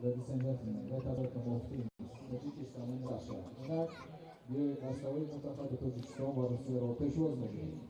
Ladies and gentlemen, let us welcome both teams, Tajikistan and Russia. Инак, биёед дастаҳои мунтахаби Тоҷикистон ва Русияро пешвоз мегирем.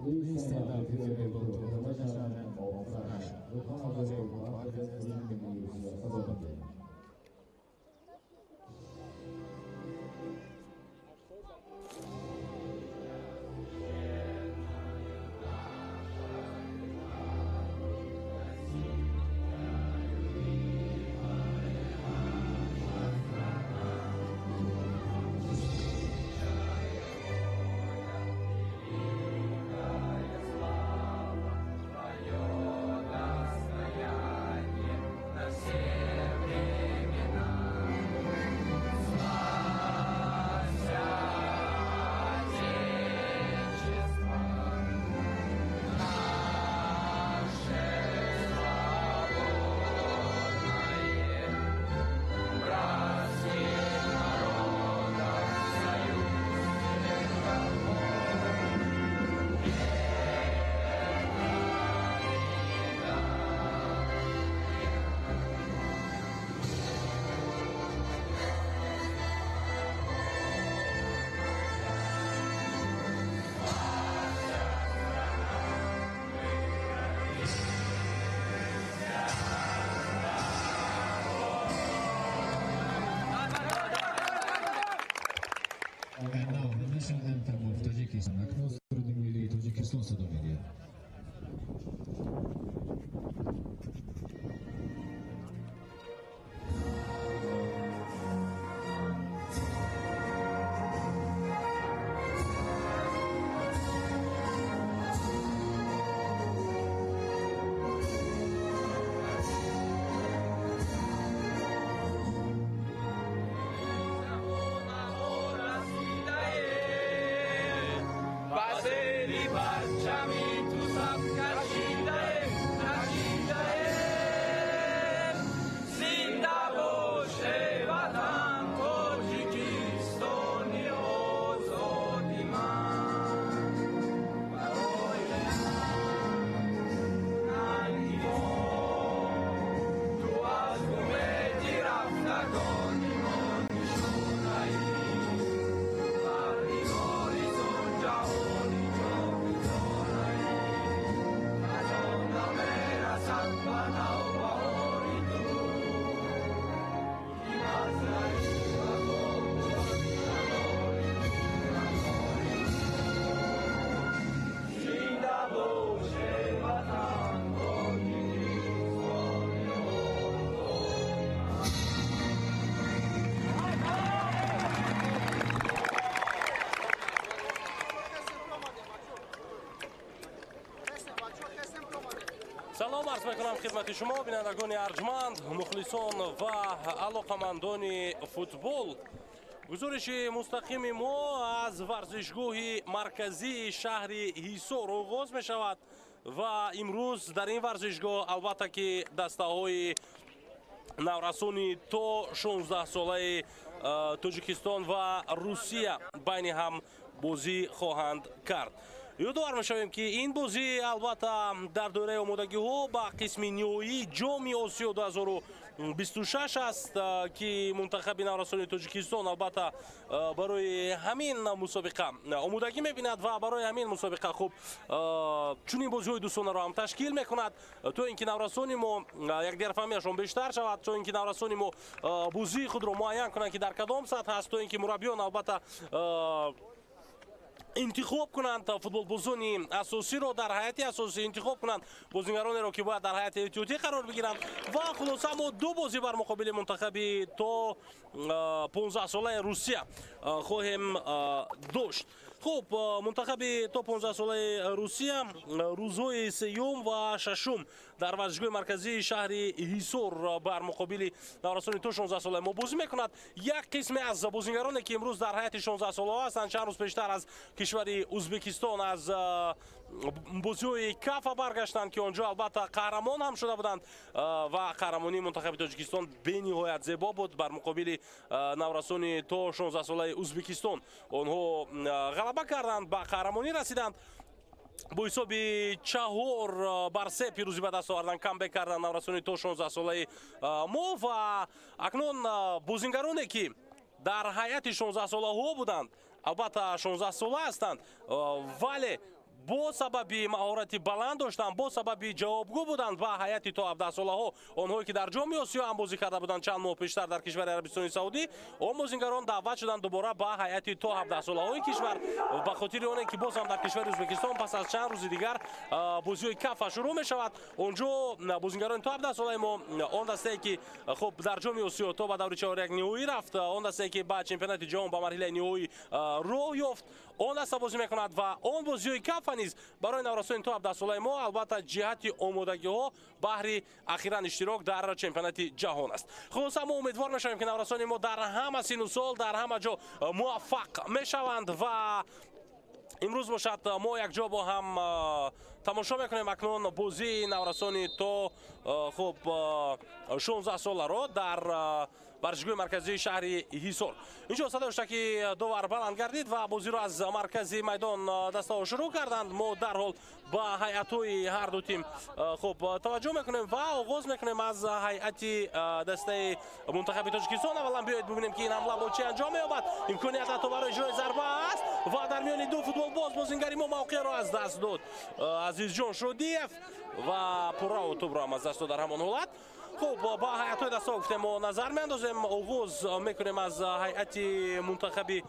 Please stand up if you're able to. The national anthem of Farhang. Мекунам хидмати шумо, бинандагони арҷманд, мухлисон ва алоқамандони футбол. Гузориши мустақими мо аз варзишгоҳи марказии шаҳри Ҳисор оғоз мешавад ва имрӯз дар ин варзишгоҳ албатта ки дастаҳои наврасони то 16 солаи Тоҷикистон ва Русия байни ҳам бозӣ хоҳанд кард. Ёдовар мешавем, ки ин бозӣ албатта дар доираи омодагиҳо ба қисми ниҳоии Ҷоми Осиё 2026 аст, ки мунтахаби наврасони Тоҷикистон албатта барои ҳамин мусобиқа омодагӣ мебинад ва барои ҳамин мусобиқа хуб чунин бозиҳои дӯстонаро ҳам ташкил мекунад, то ин ки наврасони мо якдигарфаҳмиашон бештар шавад, то ин ки наврасони мо бозии худро муайян кунанд, ки дар кадом сатҳ аст, то ин ки мураббиён албатта интихоб кунанд футболбозони асосиро, дар ҳайати асосӣ интихоб кунанд бозигаронеро, ки бояд дар ҳайати эҳтиётӣ қарор бигиранд. Ва хулоса, мо ду бозӣ бар муқобили мунтахаби то 15 солаи Русия хоҳем дошт. Хуб, мунтахаби то 15 солаи Русия рӯзҳои сеюм ва шашум дар варзишгоҳи марказии шаҳри Ҳисор бар муқобили наврасони то 16 солаи мо бозӣ мекунад. Як қисме аз бозигароне, ки имрӯз дар ҳайати 16 солаҳо ҳастанд, чанд рӯз пештар аз кишвари Узбекистон аз бозиҳои Кафа баргаштанд, ки он ҷо албатта қаҳрамон ҳам шуда буданд ва қаҳрамонии мунтахаби Тоҷикистон бениҳоят зебо буд. Бар муқобили наврасони то 16 солаи Узбекистон онҳо ғалаба карданд, ба қаҳрамонӣ расиданд. Бо ҳисоби 4-3 пирӯзӣ ба даст овардан, камбек карданд наврасони то 16 солаи мо. Ва акнун бозингароне, ки дар ҳайати 16 солаҳо буданд, албатта 16 сола ҳастанд, вале бо сабаби маҳорати баланд доштанд, бо сабаби ҷавобгӯ буданд ба ҳайати то 17 солаҳо, онҳое ки дар Ҷоми Осиё ҳам бозӣ карда буданд чанд моҳ пештар дар кишвари Арабистони Саудӣ, он бозингарон даъват шуданд дубора ба ҳайати то 17 солаҳои кишвар, ба хотири оне ки боз ҳам дар кишвари Ӯзбекистон пас аз чанд рӯзи дигар бозиҳои Кафа шурӯъ мешавад. Он ҷо бозингарони то 17 солаи мо, он дастае ки хуб дар Ҷоми Осиё то ба даври чоряк ниҳоӣ рафт, он дастае ки ба чемпионати ҷаҳон ба марҳилаи ниҳоӣ роҳ ёфт, он даста бозӣ мекунад. Ва он бозиҳои Кафа низ барои наврасони то 17 солаи мо албатта ҷиҳати омодагиҳо баҳри ахиран иштирок дар чемпионати ҷаҳон аст. Хулоса, мо умедвор мешавем, ки наврасони мо дар ҳама сину сол, дар ҳама ҷо муваффақ мешаванд. Ва имрӯз бошад, мо якҷо бо ҳам тамошо мекунем акнун бозии наврасони то хуб 16 соларо дар варзишгоҳи марказии шаҳри Ҳисор. Инҷо садо дошта, ки довар баланд гардид ва бозиро аз маркази майдон дастаҳо шурӯъ карданд. Мо дарҳол ба ҳайатҳои ҳар ду тим хуб таваҷҷӯҳ мекунем ва оғоз мекунем аз ҳайати дастаи мунтахаби Тоҷикистон. Аввалан биёед бибинем, ки ин ҳамла бо чӣ анҷом меёбад. Имконият ҳатто барои иҷрои зарба аст ва дар миёни ду футболбоз бозингари мо мавқеъро аз даст дод, Азизҷон Шодиев, ва пурраву тӯбро ҳам аз даст дод дар ҳамон ҳолат. Хуб, ба ҳайатҳои дастаҳо гуфтем, мо назар меандозем. Оғоз мекунем аз ҳайати мунтахаби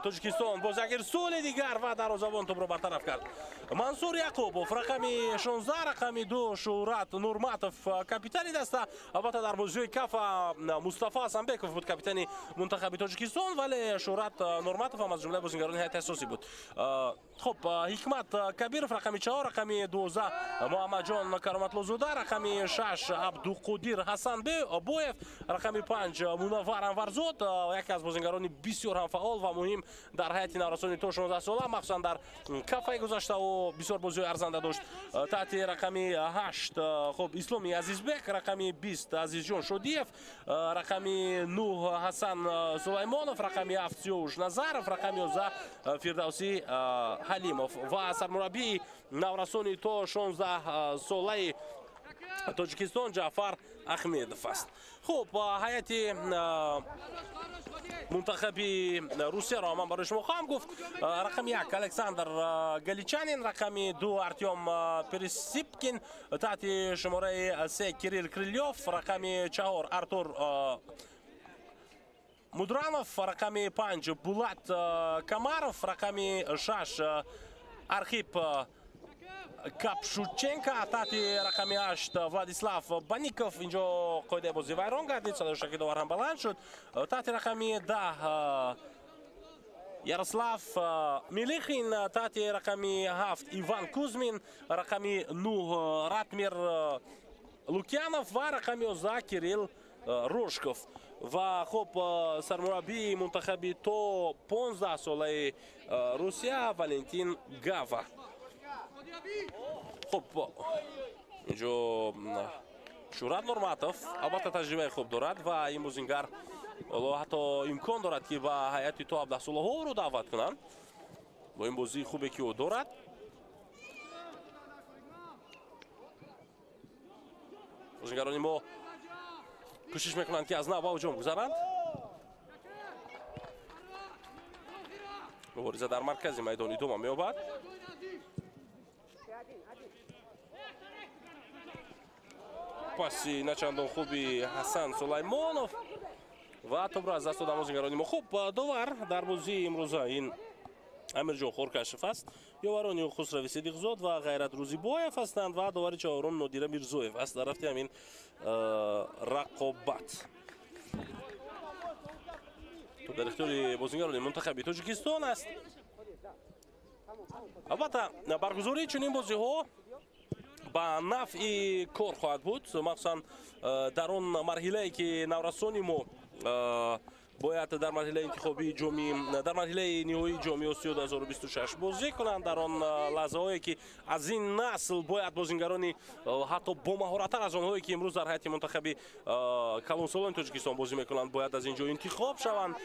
Тоҷикистон. Боз як ирсоли дигар ва дарвозабон тӯбро бартараф кард. Мансур Яқубов, рақами 16, рақами 2 Шӯҳрат Нурматов капитани даста. Албатта дар бозиҳои Кафа Мустафо Ҳасанбеков буд капитани мунтахаби Тоҷикистон, вале Шӯҳрат Нурматов ҳам аз ҷумлаи бозингарони ҳайати асосӣ буд. Хуб, Ҳикмат Кабиров рақами 4, рақами 12 Муҳаммадҷон Кароматлозода, рақами 6 Абдуқодир Ҳасанбоев, рақами 5 Мунаввар Анварзод, яке аз бозингарони бисёр ҳам фаъол ва муҳим дар ҳайати наврасони то 16 сола, махсусан дар Кафаи гузашта ӯ бисёр бозиҳои арзанда дошт. Таҳти рақами 8 хуб Исломи Азизбек, рақами 20 Азизҷон Шодиев, рақами 9 Ҳасан Сулаймонов, рақами 7 Сиёвуш Назаров, рақами 11 Фирдавсӣ Ҳалимов. Ва сармураббии наврасони то 16 солаи Тоҷикистон Ҷаъфар Ахмедов аст. Хуб, ҳайати мунтахаби Русияро ман барои шумо хоҳам гуфт. Рақами 1 Александр Галичанин, рақами 2 Артем Пересипкин, таҳти шумораи 3 Кирилл Крылёв, рақами 4 Артур Мудранов, рақами 5 Булат Камаров, рақами 6 Архип Капшученко, таҳти рақами 8 Владислав Баников. Инҷо қоидаи бозӣ вайрон гардид, садои шаки довар ҳам баланд шуд. Таҳти рақами 10 Ярослав Милихин, таҳти рақами 7 Иван Кузмин, рақами 9 Ратмир Лукьянов ва рақами 11 Кирилл Рожков. Ва хуб, сармураббии мунтахаби то 15 солаи Русия Валентин Гава. Хуб, инҷо Шӯҳрат Нурматов албатта таҷрибаи хуб дорад ва ин бозингар ҳоло ҳатто имкон дорад, ки ба ҳайати то 17 солаҳоро даъват кунанд бо ин бозии хубе, ки ӯ дорад. Бозингарони мо кӯшиш мекунанд, ки аз нав ба ҳуҷум гузаранд. Мубориза дар маркази майдон идома меёбад. Паси начандон хуби Ҳасан Сулаймонов ва тӯбро аз даст дода бозингарони мо. Хуб, довар дар бозии имрӯза ин Амирҷон Хоркашев аст, ёварони Хусрави Сидиқзод ва Ғайрат Рӯзибоев ҳастанд ва довари чаҳорум Нодира Мирзоев аст дар рафти ҳамин рақобат. Тӯб дар ихтиёри бозингарони мунтахаби Тоҷикистон аст. Албатта, баргузории чунин бозиҳо ба нафъи кор хоҳад буд, махсусан дар он марҳилае, ки наврасони мо бояд дар марҳилаи интихобии ҷоми, дар марҳилаи ниҳоии ҷоми Осиё 2026 бозӣ кунанд. Дар он лаҳзаҳое, ки аз ин насл бояд бозингарони ҳатто бомаҳораттар аз онҳое, ки имрӯз дар ҳайати мунтахаби калонсолони Тоҷикистон бозӣ мекунанд, бояд аз ин ҷо интихоб шаванд,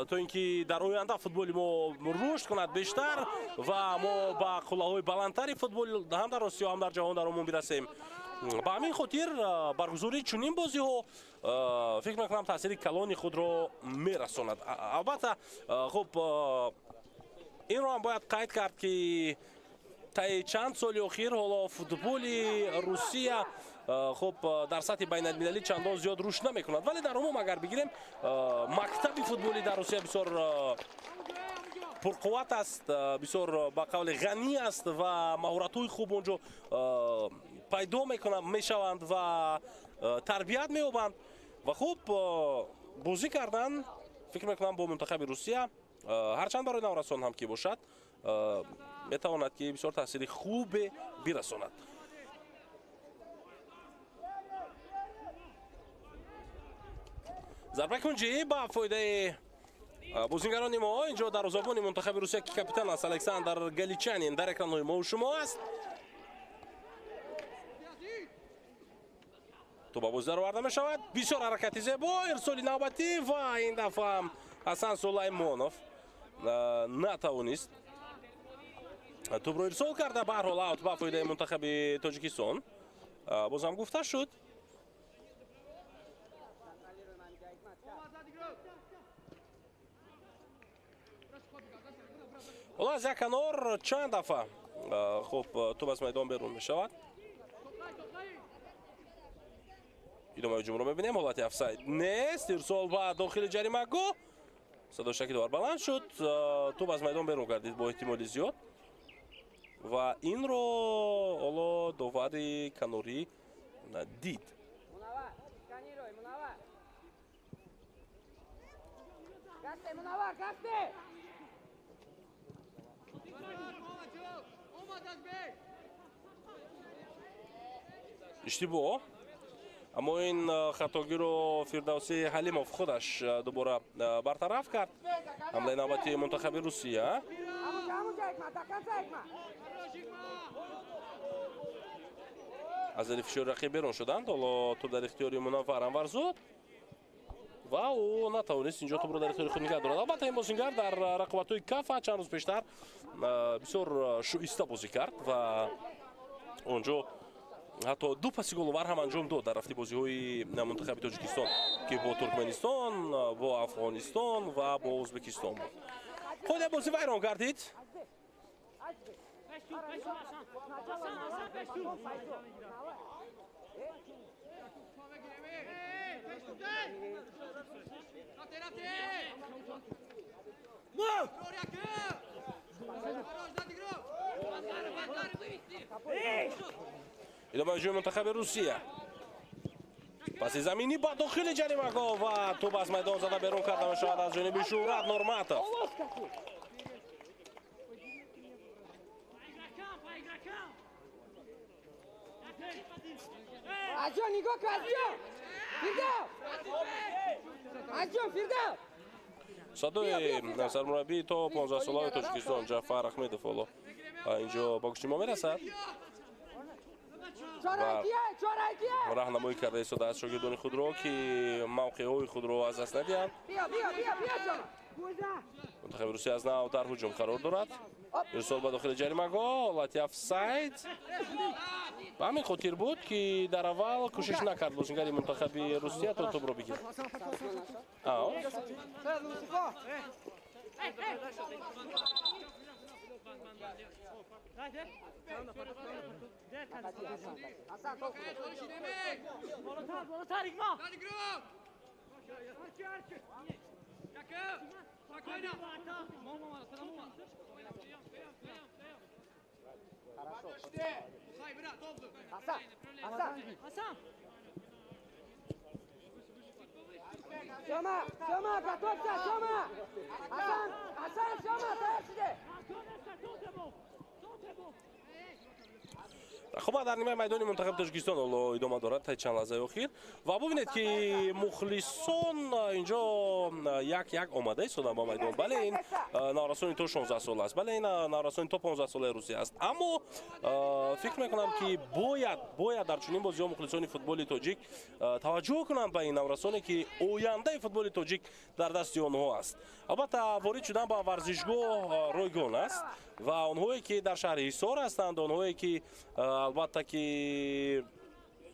то ин ки дар оянда футболи мо рушд кунад бештар ва мо ба қуллаҳои баландтари футбол ҳам дар Осиё, ҳам дар ҷаҳон дар умум бирасем. Ба ҳамин хотир баргузории чунин бозиҳо, фикр мекунам, таъсири калони худро мерасонад. Албатта, хуб, инро ҳам бояд қайд кард, ки таи чанд соли охир ҳоло футболи Русия, хуб, дар сатҳи байналмилалӣ чандон зиёд рушд намекунад, вале дар умум агар бигирем, мактаби футболӣ дар Русия бисёр пурқувват аст, бисёр ба қавли ғанӣ аст ва маҳоратҳои хуб онҷо пайдо мекунанд, мешаванд ва тарбият меёбанд. Ва хуб, бозӣ кардан, фикр мекунам, бо мунтахаби Русия, ҳарчанд барои наврасон ҳам ки бошад, метавонад, ки бисёр таъсири хубе бирасонад. Зарбаи кунҷӣ ба фоидаи бозингарони мо. Инҷо дарвозабони мунтахаби Русия, ки капитан аст, Александр Галичанин, дар экранҳои мо шумо аст. Тӯб ба бозӣ дароварда мешавад. Бисёр ҳаракати зебо, ирсоли навбатӣ ва ин дафъа Ҳасан Сулаймонов натавонист тӯбро ирсол карда. Ба ҳар ҳол, аут ба фоидаи мунтахаби Тоҷикистон бозам гуфта шуд. Ҳоло аз як канор чанд дафъа, хуб, тӯб аз майдон берун мешавад. Идомаи ҳуҷумро мебинем. Ҳолати офсайд нест. Ирсол ба дохили ҷаримагоҳ, садошаки довар баланд шуд, тӯб аз майдон берун гардид бо эҳтимоли зиёд ва инро ҳоло довари канорӣ дид. Иштибоҳ, аммо ин хатогиро Фирдавсӣ Ҳалимов худаш дубора бартараф кард. Ҳамлаи навбатии мунтахаби Русия. Аз зери фишори рақиб берун шуданд. Ҳоло тӯб дар ихтиёри Мунаввар Анварзод ва ӯ натавонист инҷо тӯбро дар ихтиёри худ нигаҳ дорад. Албатта, ин бозингар дар рақобатҳои Кафа чанд рӯз пештар бисёр шоиста бозӣ кард ва онҷо ҳатто ду паси головар ҳам анҷом дод дар рафти бозиҳои мунтахаби Тоҷикистон, ки бо Туркманистон, бо Афғонистон ва бо Ӯзбекистон буд. Қоидаи бозӣ вайрон гардид. Идомаи ҳуҷуми мунтахаби Русия. Паси заминӣ ба дохили ҷаримагоҳ ва тӯб аз майдон зада берун карда мешавад аз ҷониби Шӯҳрат Нурматов. Азҷон, нигоҳ кун, Азҷон! Фирдавс! Азҷон, Фирдавс! Садои сармураббии то 15 солаи Тоҷикистон Ҷаъфар Аҳмедов ҳоло инҷо ба гӯшти мо мерасад. Раҳнамоӣ карда истодааст шогирдони худро, ки мавқеъҳои худро аз даст надиҳанд. Мунтахаби Русия аз нав дар ҳуҷум қарор дорад. Ирсол ба дохили ҷаримагоҳ, ҳолати офсайд. Ба ҳамин хотир буд, ки дар аввал кӯшиш накард бозингари мунтахаби Русия то тӯбро бигирад. Сёма, Сёма, готовься, Сёма! Асан, Асан, Сёма, таяр. Хуб, дар нимаи майдони мунтахаби Тоҷикистон ҳоло идома дорад таи чанд лаҳзаи охир ва бубинед, ки мухлисон инҷо як як омада истоданд ба майдон. Бале, ин наврасони то 16 сола аст, бале, ин наврасони то 15 солаи Русия аст, аммо фикр мекунам, ки бояд дар чунин бозиҳо мухлисони футболи тоҷик таваҷҷӯҳ кунанд ба ин наврасоне, ки ояндаи футболи тоҷик дар дасти онҳо аст. Албатта, ворид шудан ба варзишгоҳ ройгон аст ва онҳое, ки дар шаҳри Ҳисор ҳастанд, онҳое, ки албатта ки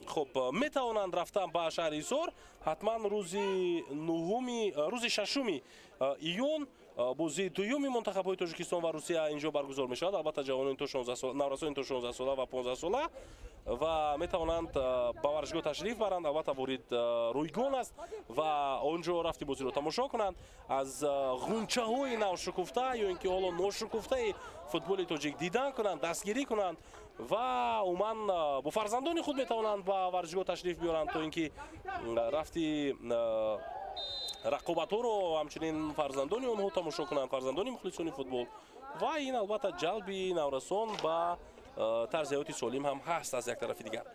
хуб метавонанд рафтан ба шаҳри Ҳисор, ҳатман рӯзи нуҳуми, рӯзи 6 июн бозии дуюми мунтахабҳои Тоҷикистон ва Русия инҷо баргузор мешавад. Албатта, ҷавонони то 16 сола, наврасони то 16 сола ва 15 сола ва метавонанд ба варзишгоҳ ташриф баранд. Албатта, ворид ройгон аст ва он ҷо рафти бозиро тамошо кунанд, аз ғунчаҳои навшукуфта ё ин ки ҳоло ношукуфтаи футболи тоҷик дидан кунанд, дастгирӣ кунанд ва умуман бо фарзандони худ метавонанд ба варзишгоҳ ташриф биёранд, то ин ки рафти рақобатҳоро ҳамчунин фарзандони онҳо тамошо кунанд, фарзандони мухлисони футбол. Ва ин албатта ҷалби наврасон ба тарзи ҳаёти солим ҳам ҳаст аз як тарафи дигар.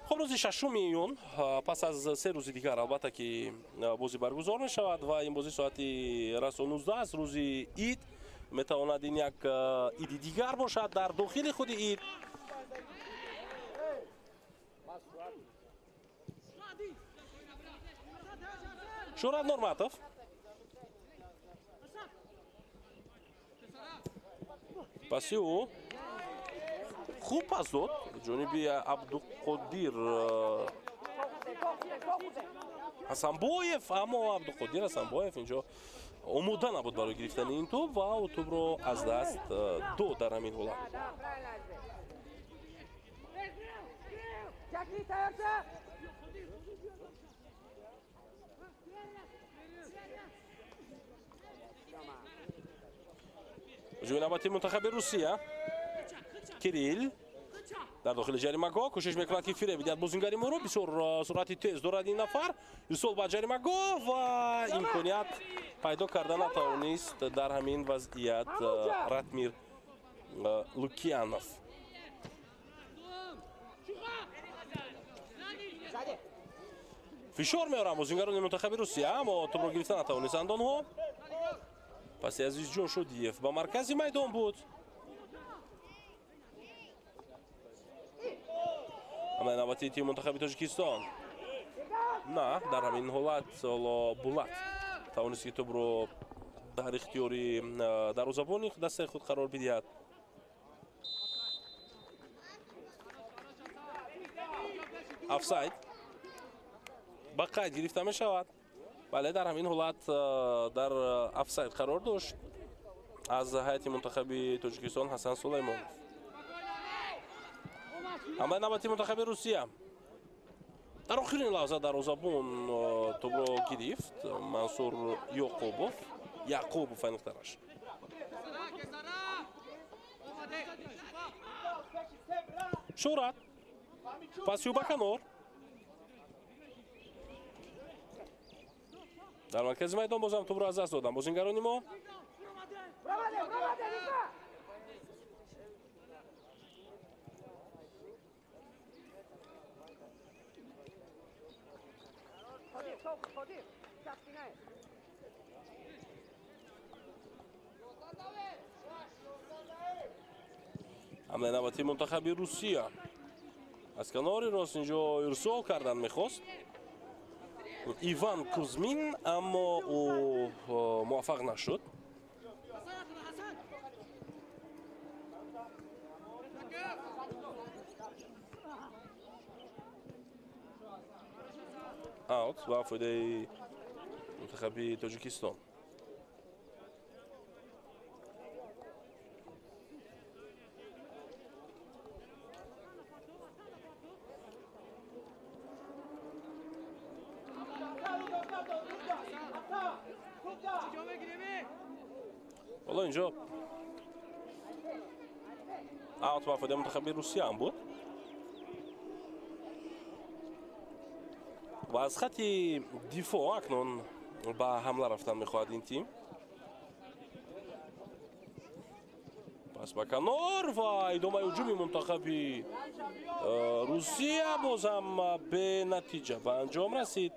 Хуб, рӯзи 6 июн, пас аз 3 рӯзи дигар, албатта ки бозӣ баргузор мешавад ва ин бозӣ соати расо 19 аст, рӯзи ид. Метавонад ин як иди дигар бошад дар дохили худи ид. Шӯҳрат Норматов паси ӯ хуб пас дод ҷониби Абдуқодир Ҳасанбоев, аммо Абдуқодир Ҳасанбоев инҷо омода набуд барои гирифтани ин тӯб ва ӯ тӯбро аз даст дод дар ҳамин ҳолат. Ҳуҷуми навбати мунтахаби Русия. Кирилл дар дохили ҷаримагоҳ кӯшиш мекунад, ки фиреб бидиҳад бозингари моро. Бисёр суръати тез дорад ин нафар. Ирсол ба ҷаримагоҳ ва имконият пайдо карда натавонист дар ҳамин вазъият Ратмир Лукиянов. Фишор меоранд бозингарони мунтахаби Русия, аммо тӯбро гирифта натавонистанд онҳо. Паси Азизҷон Шодиев ба маркази майдон буд. Ҳамлаи навбатии тими мунтахаби Тоҷикистон. На, дар ҳамин ҳолат ҳоло Булат тавонист, ки тӯбро дар ихтиёри дарвозабони дастаи худ қарор бидиҳад. Офсайд ба қайд гирифта мешавад. Бале, дар ҳамин ҳолат дар офсайд қарор дошт аз ҳайати мунтахаби Тоҷикистон Ҳасан Сулаймонов. Ҳамлаи навбати мунтахаби Русия. Дар охирин лаҳза дарвозабон тӯбро гирифт Мансур Ёқубов, Яқубов аниқтараш. Шӯҳрат паси ӯ ба канор. Дар маркази майдон бозам тӯбро аз даст доданд бозингарони мо. Ҳамлаи навбатии мунтахаби Русия аз канори рост инҷо ирсол кардан мехост Иван Кузмин, аммо ӯ муваффақ нашуд. Аут ба фоидаи мунтахаби Тоҷикистон. Ҳоло инҷо аут ба фоидаи мунтахаби Русия ҳам буд ва аз хати дифоъ акнун ба ҳамла рафтан мехоҳад ин тим. Пас ба канор ва идомаи ҳуҷуми мунтахаби Русия боз ҳам бенатиҷа ба анҷом расид.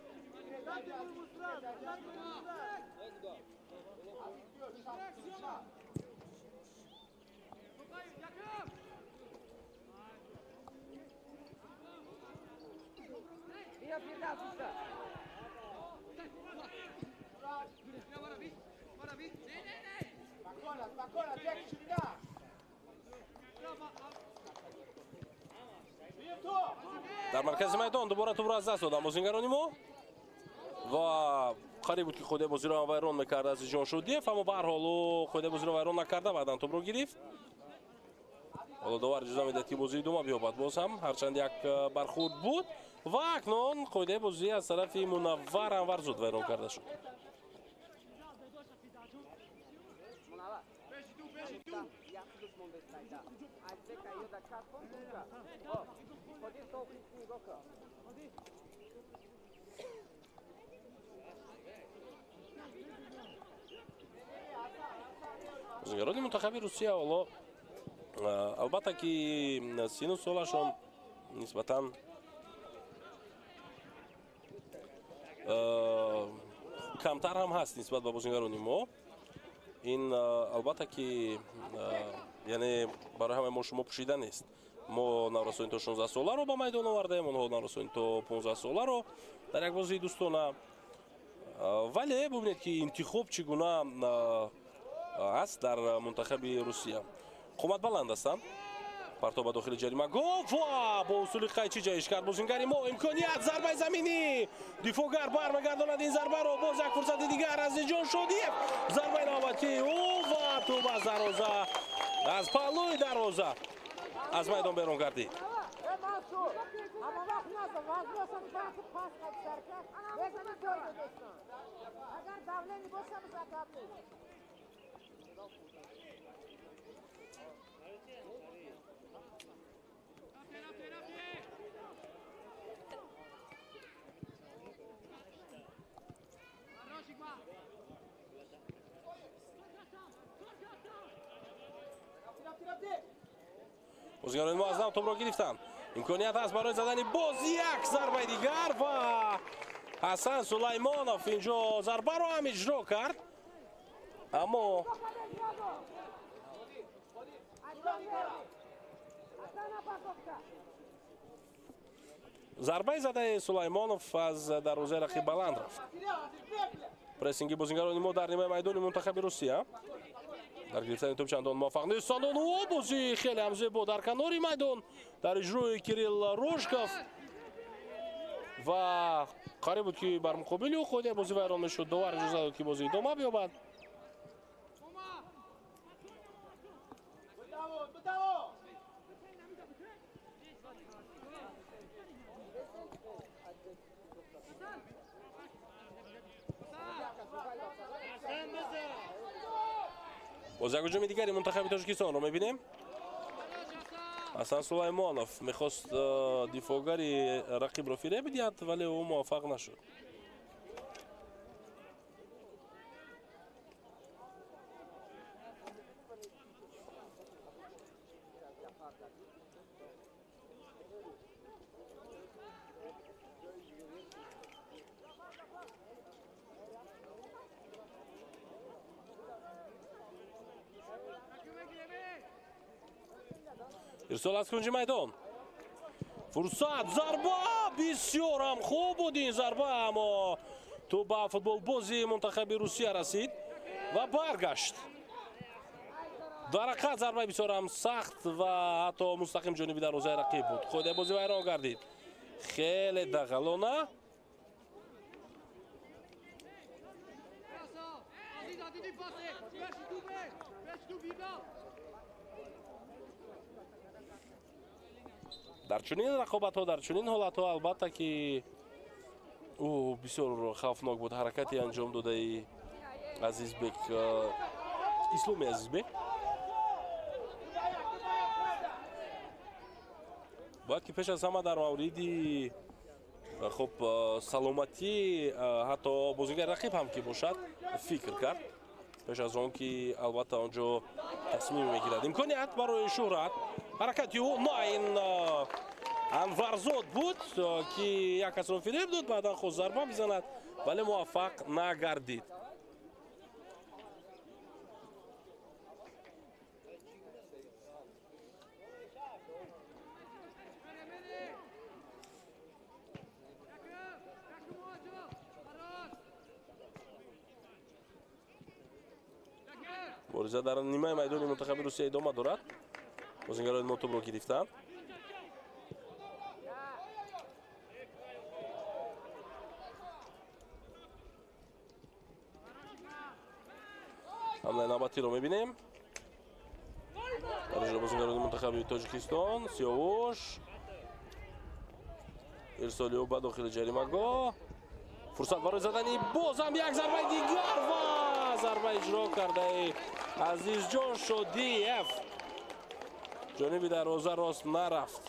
Дар маркази майдон дубора тӯбро аз даст доданд бозингарони мо ва қариб буд ки худе бозиро вайрон мекард Азизҷон Шодиев, аммо ба ҳар ҳол ӯ худе бозиро вайрон накарда, баъдан тӯбро гирифт. Ҳоло довар иҷоза медиҳад, ки бозӣ идома биёбад боз ҳам, ҳарчанд як бархӯрд буд ва акнун қоидаи бозӣ аз тарафи Мунаввар Анварзуд вайрон карда шуд. Бозингарони мунтахаби Русия ҳоло албатта ки сину солашон нисбатан камтар ҳам ҳаст нисбат ба бозингарони мо. Ин албатта ки яъне барои ҳамаи мо шумо пӯшида нест. Мо наврасони то 16 соларо ба майдон овардаем, онҳо наврасони то 15 соларо дар як бозии дӯстона. Вале бубинед ки интихоб чӣ гуна аст дар мунтахаби Русия. Қомат баланд ҳастанд. Партоб ба дохили ҷаримагоҳ ва бо усули қайчӣ ҷаҳиш кард бозингари мо. Имконият, зарбаи заминӣ, дифоъгар бармегардонад ин зарбаро. Боз як фурсати дигар, Азизҷон Шодиев, зарбаи навбатии ӯ ва тӯб аз дарвоза, аз паҳлӯи дарвоза аз майдон берун гардид. Бозигарони мо аз нав тӯбро гирифтанд. Имконият ҳаст барои задани боз як зарбаи дигар ва Ҳасан Сулаймонов инҷо зарбаро ҳам иҷро кард, аммо зарбаи задаи Сулаймонов аз дарвозаи рақиб баланд рафт. Прессинги бозингарони мо дар нимаи майдони мунтахаби Русия. Дар гирифтани тӯб чандон муваффақ нестанд. Онҳо бозии хеле ҳам зебо дар канори майдон дар иҷрои Кирилл Рожков ва қариб буд ки бар муқобили ӯ худ бозӣ вайрон мешуд. Довар иҷоза дод, ки бозӣ идома биёбад. Боз як ҳуҷуми дигари мунтахаби Тоҷикистонро мебинем. Ҳасан Сулаймонов мехост дифоъгари рақибро фиреб диҳад, вале ӯ муваффақ нашуд. Ирсол аз кунҷи майдон. Фурсат, зарба! Бисёр ҳам хуб буд ин зарба, аммо тӯб ба футболбози мунтахаби Русия расид ва баргашт. Дар ҳақиқат зарбаи бисёр ҳам сахт ва ҳатто мустақим ҷониби дарвозаи рақиб буд. Қоидаи бозӣ вайрон гардид. Хеле дағалона. Дар чунин рақобатҳо, дар чунин ҳолатҳо албатта ки ӯ бисёр хавфнок буд ҳаракати анҷом додаи Азизбек, Исломи Азизбек. Бояд ки пеш аз ҳама дар мавриди хуб саломатӣ ҳатто бозигари рақиб ҳам ки бошад фикр кард пеш аз он ки албатта он ҷо тасмим мегирад. Имконият барои Шӯҳрат, ҳаракати ӯ на ин Анварзод буд ки як касро фиреб дод, баъдан хост зарба бизанад, вале муваффақ нагардид. Мубориза дар нимаи майдони мунтахаби Русия идома дорад. Бозингарони мо тӯбро гирифтанд. Ҳамлаи навбатиро мебинем. Дар иҷро бозингарони мунтахаби Тоҷикистон. Сиёвуш ирсоли ӯ ба дохили ҷаримагоҳ. Фурсат барои задани бозам як зарбаи дигар ва зарба иҷро кардаи Азизҷон Шодиев. Ҷониби дарвоза рост нарафт.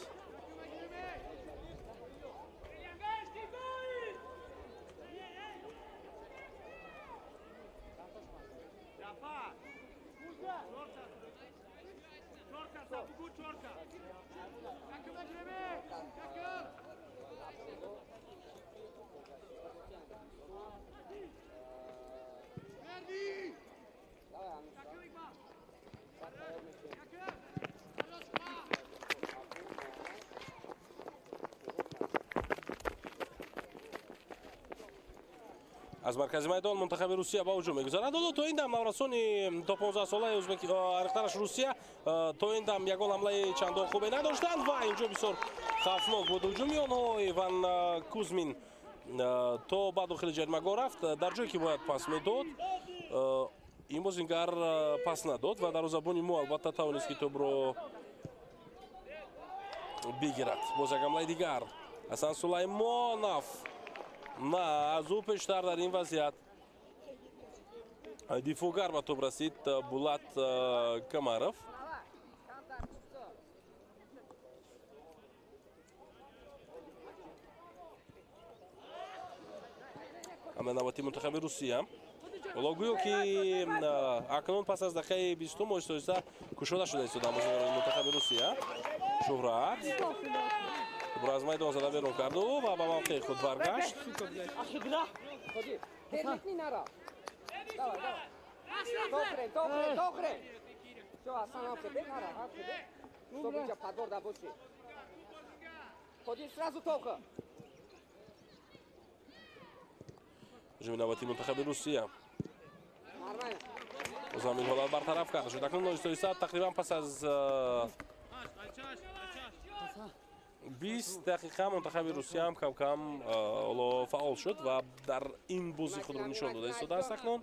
Аз маркази майдон мунтахаби Русия ба ҳуҷум мегузарад. Ҳоло то ин дам наврасони то 15 солаи узбек ариқтараш Русия то ин дам ягон ҳамлаи чандон хубе надоштанд ва инҷо бисёр хавфнок буд ҳуҷуми онҳо. Иван Кузмин то ба дохили ҷаримагоҳ рафт, дар ҷое ки бояд пас медод, ин бозингар пас надод ва дарвозабони мо албатта тавонист ки тӯбро бигирад. Боз як ҳамлаи дигар, Ҳасан Сулаймонов. На, аз ӯ пештар дар ин вазъият дифоъгар ба тӯб расид Булат Камаров. Ҳамлаи навбатии мунтахаби Русия. Ҳоло гӯё ки акнун пас аз дақиқаи 20 оҳиста оҳиста кушода шуда истода бозигарони мунтахаби Русия. Шӯҳрат тӯбро аз майдон зада берун карду ва ба мавқеи худ баргашт. Ҳуҷуми навбатии мунтахаби Русия. Боз ҳам ин ҳолат бартараф карда шуд. Акнун оҳиста оҳиста тақрибан пас аз 20 дақиқа мунтахаби Русия ҳам кам-кам ҳоло фаъол шуд ва дар ин бозӣ худро нишон дода истодааст акнун.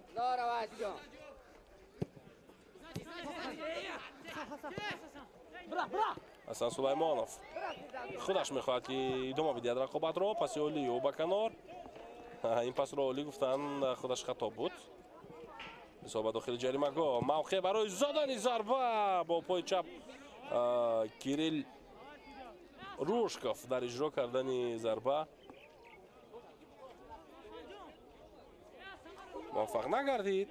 Ҳасан Сулаймонов худаш мехоҳад ки идома бидиҳад рақобатро. Паси олӣ ӯ ба канор. Ин пасро олӣ гуфтан худаш хато буд. Мисол ба дохили ҷаримагоҳ, мавқеъ барои задани зарба бо пои чап Кирилл Рушков дар иҷро кардани зарба муваффақ нагардид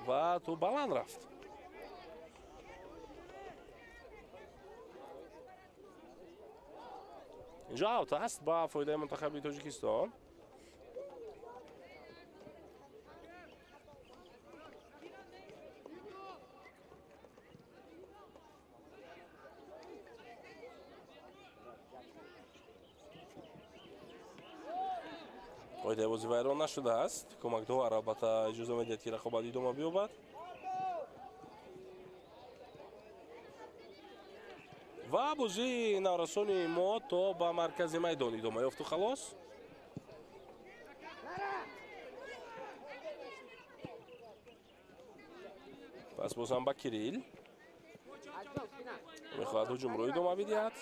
ва тӯб баланд рафт. Инҷо аут аст ба фоидаи мунтахаби Тоҷикистон. Қоидаи бозӣ вайрон нашудааст. Кӯмакдовар албатта иҷоза медиҳад, ки рақобат идома биёбад. Ва бозии наврасони мо то ба маркази майдон идома ёфту халос. Пас бозам ба Кирилл мехоҳад ҳуҷумро идома бидиҳад.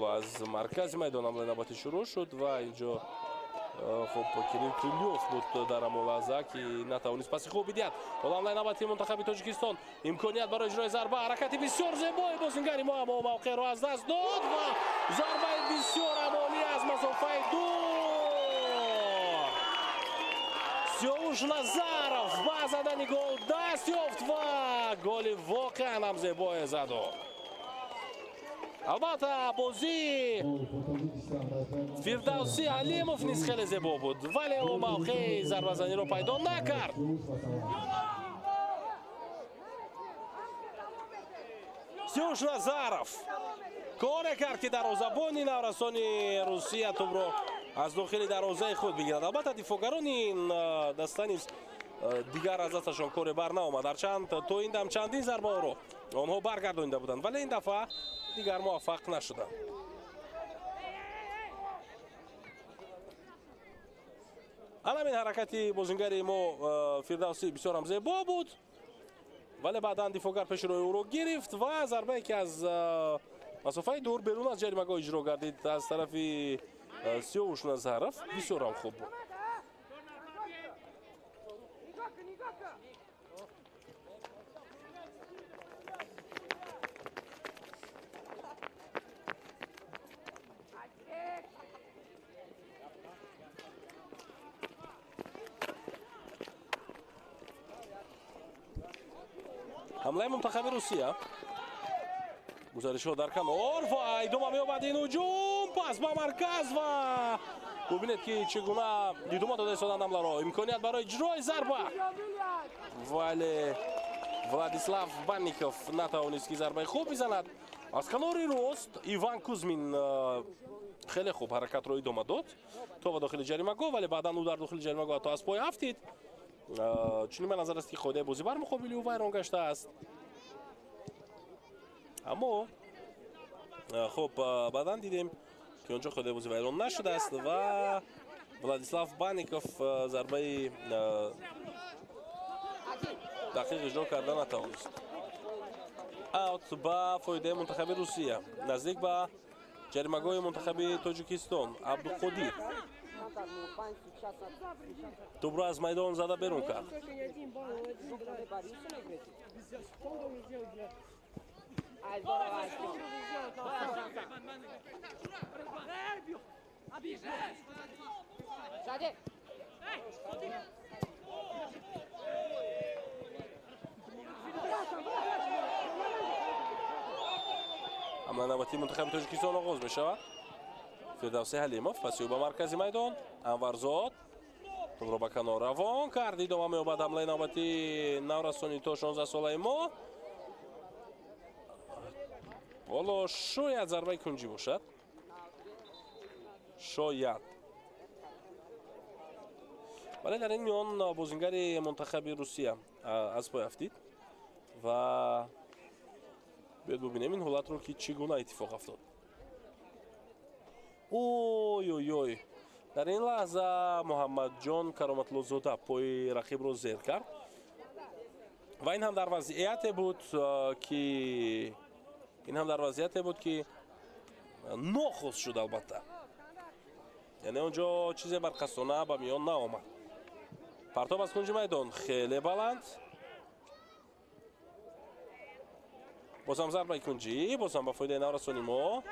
Ва аз маркази майдон ҳамлаи навбатӣ шурӯъ шуд ва инҷо хуб Кирилл Крылёв буд дар ҳамон лаҳза, ки натавонист паси хуб бидиҳад. Ҳоло ҳамлаи навбатии мунтахаби Тоҷикистон, имконият барои иҷрои зарба, ҳаракати бисёр зебои бозингари мо, аммо мавқеъро аз даст дод ва зарбаи бисёр амонӣ аз масофаи дур. Сиёвуш Назаров ба задани гол даст ёфт ва голи воқеан ҳам зебое заду. Албатта бозии Фирдавсӣ Ҳалимов низ хеле зебо буд, вале ӯ мавқеи зарбазаниро пайдо накард. Сиёвуш Назаров коре кард, ки дарвозабони наврасони Русия тӯбро аз дохили дарвозаи худ бигирад. Албатта дифоъгарони даста низ дигар аз дасташон коре бар наомад. Ҳарчанд то ин дам чандин зарбаҳоро онҳо баргардонида буданд, вале ин дафъа дигар муваффақ нашуданд. Ҳамин ҳаракати бозингари мо Фирдавсӣ бисёр ҳам зебо буд, вале баъдан дифоъгар пеши роҳи ӯро гирифт ва зарбае ки аз масофаи дур берун аз ҷаримагоҳ иҷро гардид аз тарафи Сиёвуш Назаров бисёр ҳам хуб буд. Ҳамлаи мунтахаби Русия, гузаришҳо дар канор ва идома меёбад ин ҳуҷум, пас ба марказ ва бубинед, ки чӣ гуна идома дода истоданд ҳамларо. Имконият барои иҷрои зарба, вале Владислав Банников натавонист, ки зарбаи хуб бизанад. Аз канори рост Иван Кузмин хеле хуб ҳаракатро идома дод то ба дохили ҷаримагоҳ, вале баъдан ӯ дар дохили ҷаримагоҳ ҳатто аз пой афтид. Чунин ба назар аст, ки қоидаи бозӣ бар муқобили ӯ вайрон гаштааст. Аммо хуб баъдан дидем, ки онҷо қоидаи бозӣ вайрон нашудааст ва Владислав Банников зарбаи дақиқ иҷро карда натавонист. Аут ба фоидаи мунтахаби Русия, наздик ба ҷаримагоҳи мунтахаби Тоҷикистон. Абдуқодир тӯбро аз майдон зада берун кард. Ҳамлаи навбатии мунтахаби Тоҷикистон оғоз мешавад. Фирдавсӣ Ҳалимов паси ӯ ба маркази майдон. Анварзод тӯбро ба канор равон кард. Идома меёбад ҳамлаи навбатии наврасони то 16 солаи мо. Ҳоло шояд зарбаи кунҷӣ бошад, шояд. Вале дар ин миён бозингари мунтахаби Русия аз пой афтид ва биёд бубинем ин ҳолатро, ки чӣ гуна иттифоқ афтод. Ой ой ой, дар ин лаҳза Муҳаммадҷон Кароматлозода пои рақибро зер кард ва ин ҳам дар вазъияте буд ки нохост шуд. Албатта, яъне онҷо чизе барқасона ба миён наомад. Партоб аз кунҷи майдон хеле баланд, бозам зарбаи кунҷӣ, бозам ба фоидаи наврасони мо.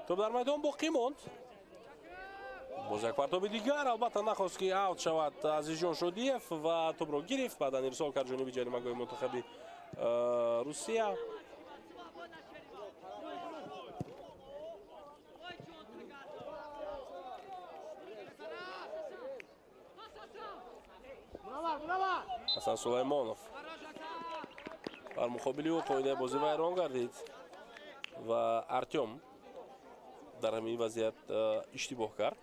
Тӯб дар майдон боқӣ монд. Боз як партоби дигар, албатта нахост ки аут шавад Азизҷон Шодиев ва тӯбро гирифт, баъдан ирсол кард ҷониби ҷаримагоҳи мунтахаби Русия. Ҳасан Сулаймонов бар муқобили ӯ қоидаи бозӣ вайрон гардид ва Артём дар ҳамин вазъият иштибоҳ кард.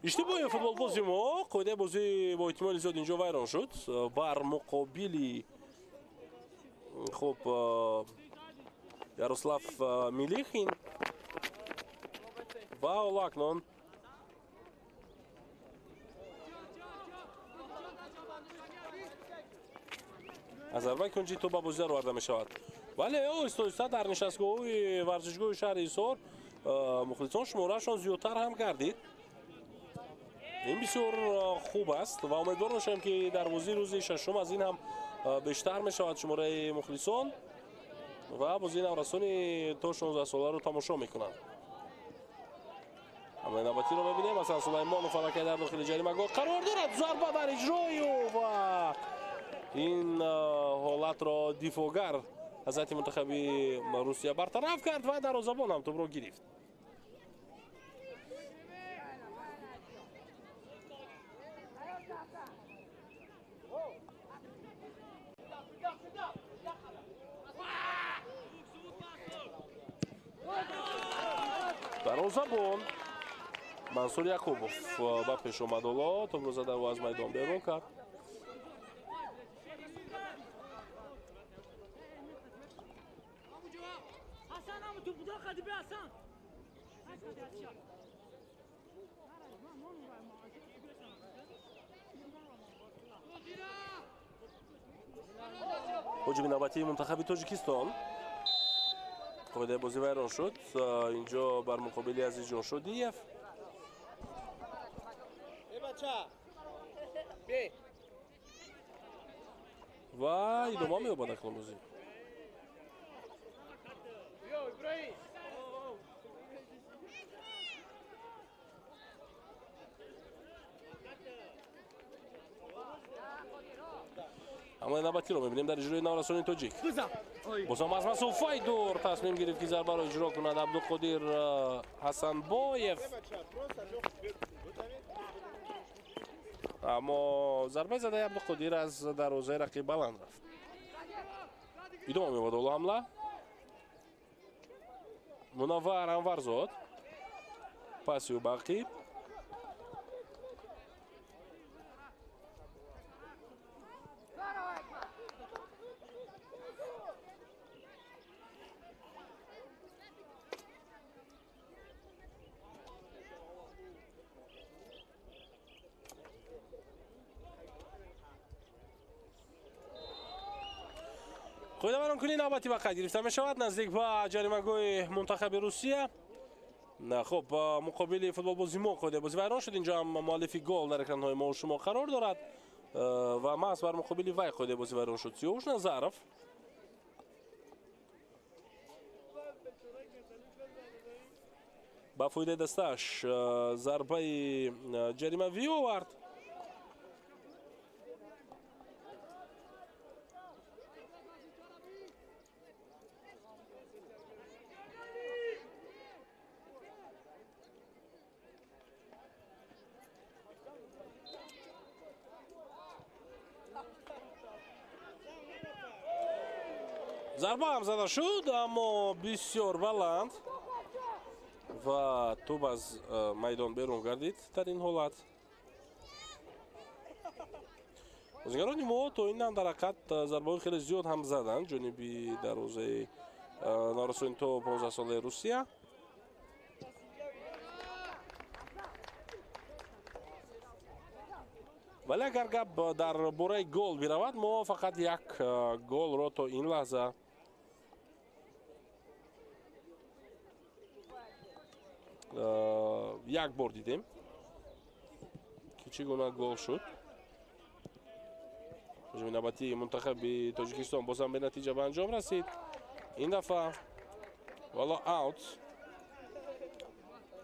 Иштибоҳи футболбози мо, қоидаи бозӣ бо эҳтимоли зиёд инҷо вайрон шуд. Бар муқобили хуб Ярослав Милихин ва ҳоло акнун аз зарбаи кунҷи тӯб ба бозӣ дароварда мешавад. Вале оҳиста оҳиста дар нишастгоҳҳои варзишгоҳи шаҳри Ҳисор мухлисон шумораашон зиёдтар ҳам гардид. Ин бисёр хуб аст ва умедвор мешавем, ки дар бозии рӯзи шашум аз ин ҳам бештар мешавад шумораи мухлисон ва бозии наврасони то 16 соларо тамошо мекунанд. Ҳамлаи навбатиро мебинем. Ҳасан Сулаймонов аллакай дар дохили ҷаримагоҳ қарор дорад. Зарба дар иҷрои ӯ ва ин ҳолатро дифоъгар аз ҳайати мунтахаби Русия бартараф кард ва дарвозабон ҳам тӯбро гирифт. Дарвозабон Мансур Якубов ба пеш омад, ҳоло тӯбро зада ӯ аз майдон берун кард. Ҳуҷуми навбатии мунтахаби Тоҷикистон. Қоидаи бозӣ вайрон шуд. Инҷо бар муқобили Азизҷон Шодиев. Ва идома меёбад акнун бозӣ. Ҳамлаи навбатиро мебинем дар иҷрои наврасони тоҷик. Бозам аз масофаи дур тасмим гирифт, ки зарбаро иҷро кунад Абдуқодир Ҳасанбоев. Аммо зарбаи задаи Абдуқодир аз дарвозаи рақиб баланд рафт. Идома меёбад ҳоло ҳамла. Мунаввар Анварзод паси ӯ ба ақиб. Қоидавайронкунии навбатӣ ба қайд гирифта мешавад наздик ба ҷаримагоҳи мунтахаби Русия. Хуб, муқобили футболбози мо қоидаи бозӣ вайрон шуд. Инҷо ҳам муаллифи гол дар экранҳои мо шумо қарор дорад ва маҳз бар муқобили вай қоидаи бозӣ вайрон шуд. Сиёвуш Назаров ба фоидаи дастааш зарбаи ҷаримавӣ овард. Зарба ҳам зада шуд, аммо бисёр баланд ва тӯб аз майдон берун гардид дар ин ҳолат. Бозигарони мо то ин ҳам дар ҳақиқат зарбаҳои хеле зиёд ҳам заданд ҷониби дарвозаи наврасони то 15 солаи Русия. Вале агар гап дар бораи гол биравад, мо фақат як голро то ин лаҳза як бор дидем. ки чӣ гуна гол шуд. Ҳуҷуми навбатии мунтахаби Тоҷикистон бозам бенатиҷа ба анҷом расид. Ин дафъа вало аут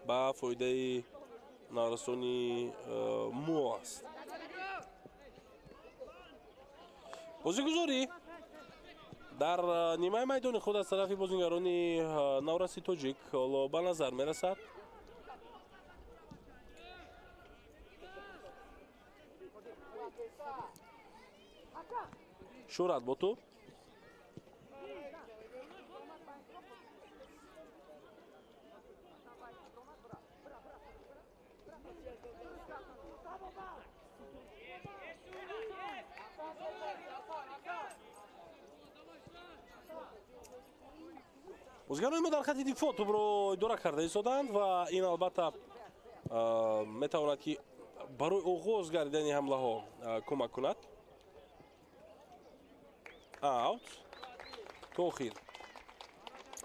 ба фоидаи наврасони мо аст. Бозигузорӣ дар нимаи майдони худ аз тарафи бозингарони навраси тоҷик ҳоло ба назар мерасад. Шӯҳрат бо тӯб. Бозигарони мо дар хати дифоъ тӯбро идора карда истоданд ва ин албатта метавонад ки барои оғоз гардидани ҳамлаҳо кӯмак кунад. Аут то охир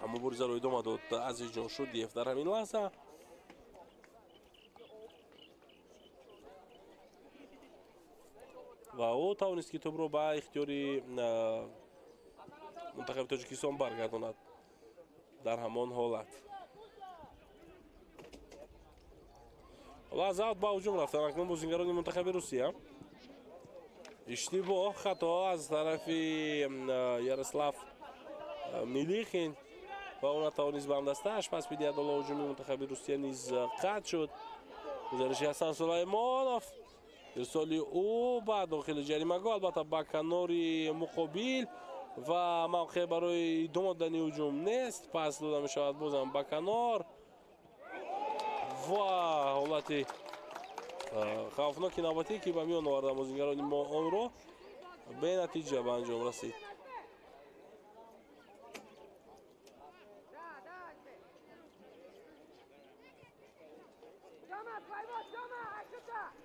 муборизаро идома дод Азизҷон Шудиев дар ҳамин лаҳза. Ва ӯ тавонист ки тӯбро ба ихтиёри мунтахаби Тоҷикистон баргардонад дар ҳамон ҳолат. Ҳоло аз аут ба ҳуҷум рафтанд акнун бозингарони мунтахаби Русия. Иштибоҳ, хато аз тарафи Ярослав Милихин ва ӯ натавонист ба ҳамдастааш пас бидиҳад. Ҳоло ҳуҷуми мунтахаби Русия низ қатъ шуд. Гузариши Ҳасан Сулаймонов, ирсоли ӯ ба дохили ҷаримагоҳ, албатта ба канори муқобил ва мавқеъ барои идома додани ҳуҷум нест. Пас дода мешавад бозам ба канор ва ҳолати хавфноки навбатӣ ки ба миён оварда бозингарони мо онро бенатиҷа ба анҷом расид.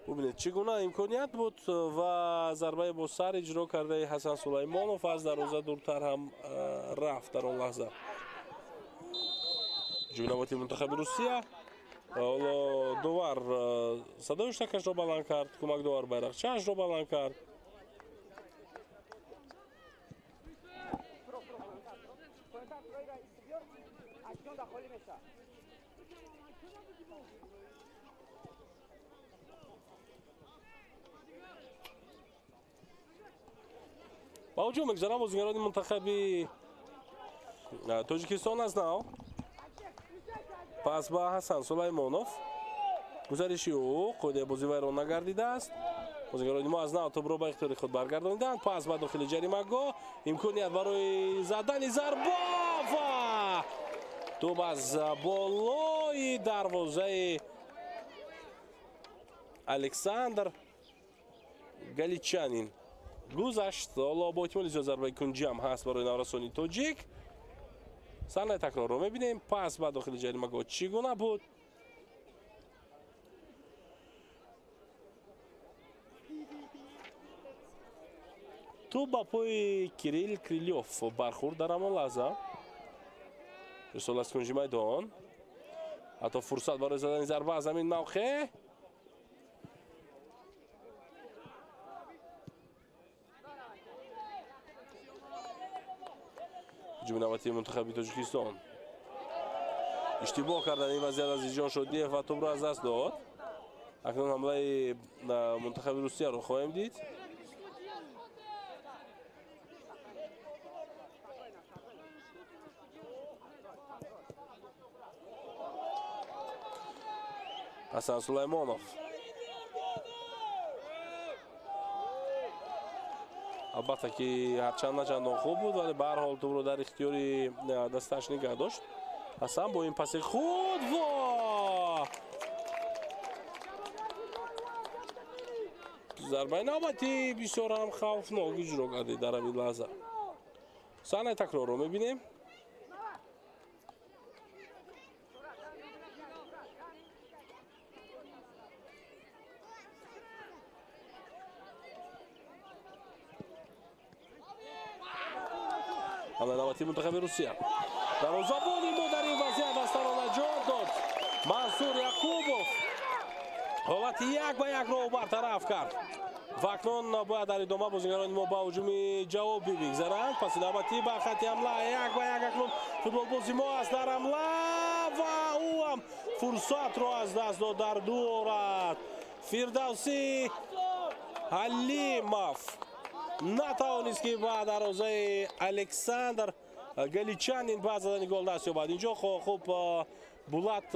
Бубинед чӣ гуна имконият буд ва зарбаи бо сар иҷро кардаи Ҳасан Сулаймонов аз дарвоза дуртар ҳам рафт дар он лаҳза. Ҳуҷуми навбатии мунтахаби Русия. Ҳоло довар садои штакашро баланд кард, кӯмакдовар байрақчаашро баланд кард. Ба ҳуҷум мегузаранд бозингарони мунтахаби Тоҷикистон аз нав. Пас ба Ҳасан Сулаймонов. Гузариши ӯ қоидаи бозӣ вайрон нагардидааст. Бозингарони мо аз нав тӯбро ба ихтиёри худ баргардониданд. Пас ба дохили ҷаримагоҳ имконият барои задани зарба ва тӯб аз болои дарвозаи Александр Галичанин гузашт. Ҳоло бо эҳтимоли зиёд зарбаи кунҷӣ ҳам ҳаст барои наврасони тоҷик. Саҳнаи такрорро мебинем. Пас ба дохили ҷаримагоҳ чӣ гуна буд? Тӯб ба пои Кирилл Крилёв бархӯрд дар ҳамон лаҳза. Ирсол аз кунҷи майдон. Ҳатто фурсат барои задани зарба аз ҳамин мавқеъ. Ҳуҷуми навбатии мунтахаби Тоҷикистон. Иштибоҳ кардан ин вазъият Азизҷон Шодиев ва тӯбро аз даст дод. Акнун ҳамлаи мунтахаби Русияро хоҳем дид. Ҳасан Сулаймонов. Албатта ки ҳарчанд начандон хуб буд, вале ба ҳар ҳол тӯбро дар ихтиёри дасташ нигаҳ дошт. Ҳасан бо ин паси худ ва зарбаи навбатӣ бисёр ҳам хавфнок иҷро гардид дар ҳамин лаҳза. Саҳнаи такрорро мебинем. ҳамлаи навбатии мунтахаби Русия. Дарвозабони мо дар ин вазъият аз таро наҷот дод Мансур Яқубов. Ҳолати 1-1-ро бартараф кард. Ва акнун бояд дар идома бозигарони мо ба ҳуҷуми ҷавобӣ бигзаранд. Паси навбатӣ ба хати ҳамла 1-1 акнун футболбози мо аст дар ҳамла ва ӯ ҳам фурсатро аз даст дод дар ду ҳолат. Фирдавсӣ Ҳалимов натавонист ки ба дарвозаи Александр Галичанин ба задани гол даст ёбад. Инҷо хуб Булат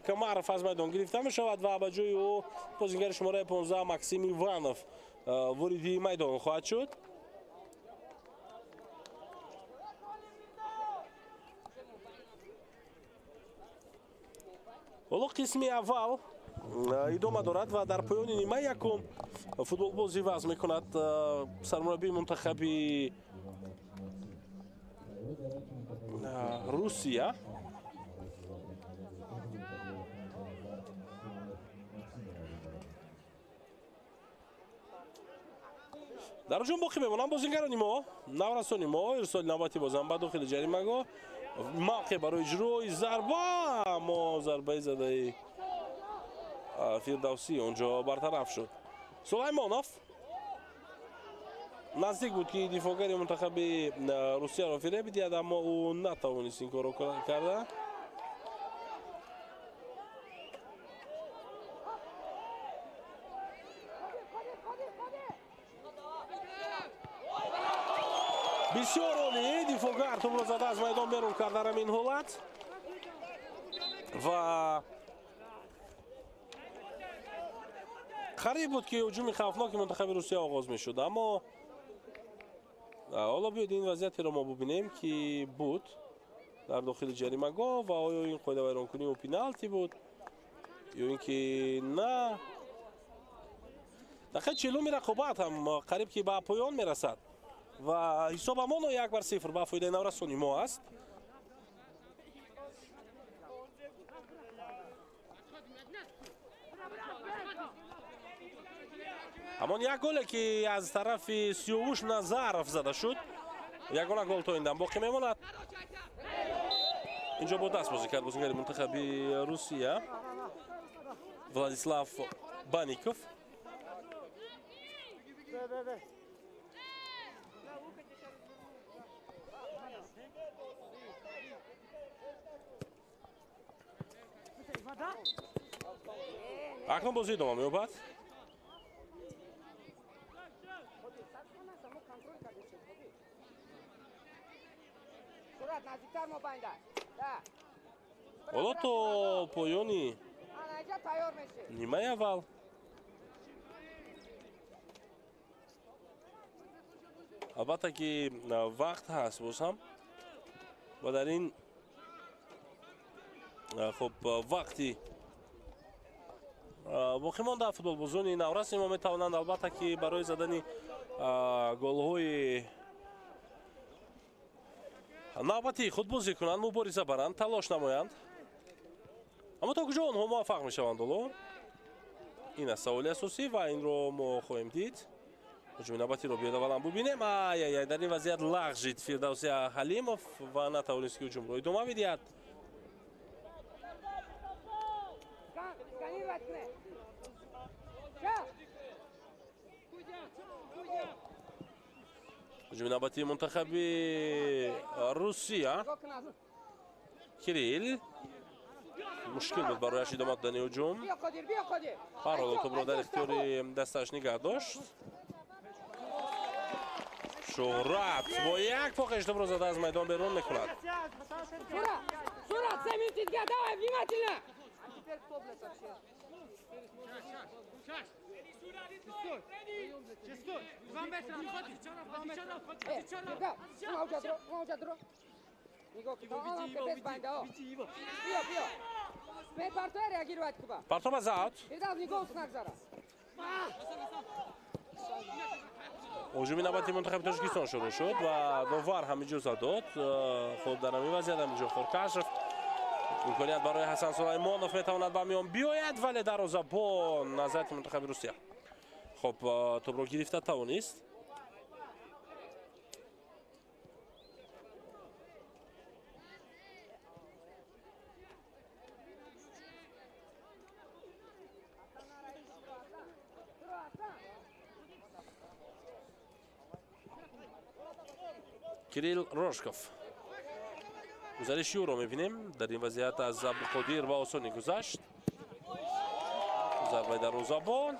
Камаров аз майдон гирифта мешавад ва ба ҷои ӯ бозигари шумораи 15 Максим Иванов вориди майдон хоҳад шуд. Ҳоло қисми аввал идома дорад ва дар поёни нимаи якум футболбоз иваз мекунад сармураббии мунтахаби Русия. Дар ҳуҷум боқӣ мемонанд бозигарони мо, наврасони мо. Ирсоли навбатӣ бозам ба дохили ҷаримагоҳ. Мавқеъ барои иҷрои зарба, аммо зарбаи задаи Фирдавсӣ онҷо бартараф шуд. Сулаймонов наздик буд ки дифоъгари мунтахаби Русияро фиреб диҳад, аммо ӯ натавонист ин корро карда. Бисёр олӣ дифоъгар тӯбро зада аз майдон берун кард дар ҳамин ҳолат ва қариб буд ки ҳуҷуми хавфноки мунтахаби Русия оғоз мешуд, аммо ҳоло биёед ин вазъиятеро мо бубинем ки буд дар дохили ҷаримагоҳ ва оё ин қоидавайронкунӣ ё пеналти буд ё ин ки на. Дақиқаи 40-уми рақобат ҳам қариб ки ба поён мерасад ва ҳисобамоно 1-0 ба фоидаи наврасони мо аст. Ҳамон як голе ки аз тарафи Сиёвуш Назаров зада шуд, ягона гол то ин дам боқӣ мемонад. Инҷо бо даст бозӣ кард бозигари мунтахаби Русия Владислав Баников. Акнун бозӣ идома меёбад. Ҳоло то поёни нимаи аввал албатта ки вақт ҳаст боз ҳам ва дар ин хуб вақти боқӣ монда футболбозони навраси мо метавонанд албатта ки барои задани голҳои навбатии худ бозӣ кунанд, мубориза баранд, талош намоянд. Аммо то куҷо онҳо муваффақ мешаванд ҳоло? Ин аст саволи асосӣ ва инро мо хоҳем дид. Ҳуҷуми навбатиро биёд аввалан бубинем. Ай-ай-ай, дар ин вазъият лағжид Фирдавси Ҳалимов ва натавонист ки ҳуҷумро идома бидиҳад. Ҳуҷуми навбатии мунтахаби Русия. Кирилл мушкил буд барояш идома додани ҳуҷум. Ҳарҳоло тӯбро дар ихтиёри дасташ нигаҳ дошт. Шуҳрат бо як поқеш тӯбро зада аз майдон берун мекунад. Партоба зад. Ҳуҷуми навбати мунтахаби Тоҷикистон шурӯъ шуд ва довар ҳам иҷоза дод. Хуб, дар ҳамин вазъият ҳаминҷо Хоркашев имконият барои Ҳасан Сулаймонов метавонад ба миён биёяд, вале дарвозабон назарати мунтахаби Русия хуб тӯбро гирифта тавонист. Кирилл Рожков. Гузариши ӯро мебинем. Дар ин вазъият аз Абдуқодир ва осонӣ гузашт. Зарбаи дарвозабон.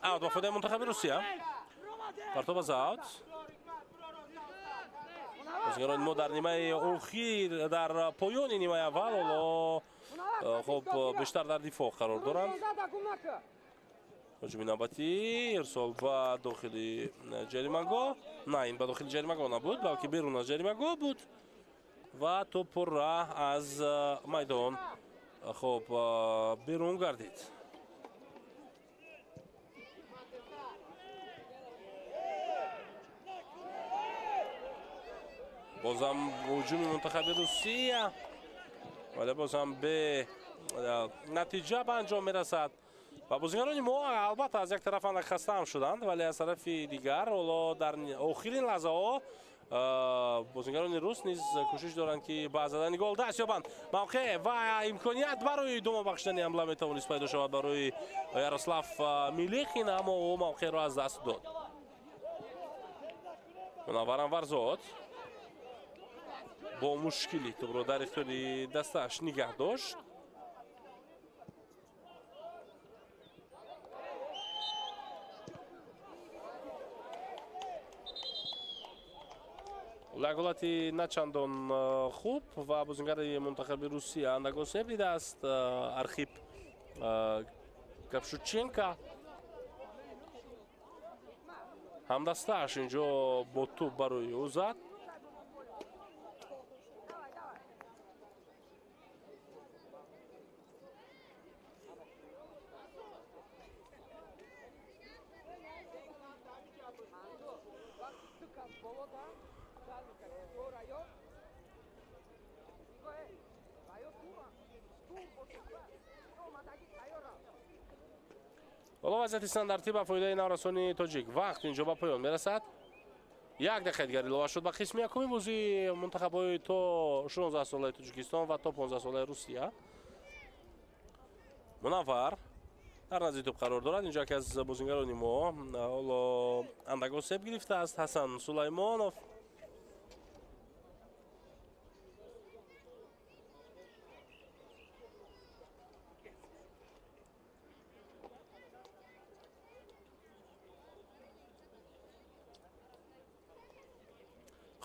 Аут ба фоидаи мунтахаби Русия. Партоб аз аут. Бозигарони мо дар нимаи охир, дар поёни нимаи аввал ҳоло хуб бештар дар дифоъ қарор доранд. Ҳуҷуми навбатӣ ирсол ба дохили ҷаримагоҳ. На, ин ба дохили ҷаримагоҳ набуд, балки берун аз ҷаримагоҳ буд ва топ пурра аз майдон хуб берун гардид. Бозам ҳуҷуми мунтахаби Русия, вале бозам бе натиҷа ба анҷом мерасад. Ва бозигарони мо албатта аз як тараф андак хастаам шуданд, вале аз тарафи дигар ҳоло дар охирин лаҳзаҳо бозигарони рус низ кӯшиш доранд, ки ба задани гол даст ёбанд. Мавқеъ ва имконият барои идома бахшидани ҳамла метавонист пайдо шавад барои Ярослав Милехин, аммо ӯ мавқеъро аз даст дод. Мунаввар Анварзод бо мушкилӣ тӯбро дар ихтиёри дастааш нигаҳ дошт. Як ҳолати начандон хуб ва бозингари мунтахаби Русия андак осеб дидааст. Архип Капшученко ҳамдастааш инҷо бо тӯб барои ӯ зад. Ҳоло вазъияти стандартӣ ба фоидаи наврасони тоҷик. Вақт инҷо ба поён мерасад. Як дақиқа дигар илова шуд ба қисми якуми бозии мунтахабҳои то 16 солаи Тоҷикистон ва то 15 солаи Русия. Мунаввар дар назди тӯб қарор дорад. Инҷо яке аз бозингарони мо ҳоло андак осеб гирифтааст. Ҳасан Сулаймонов.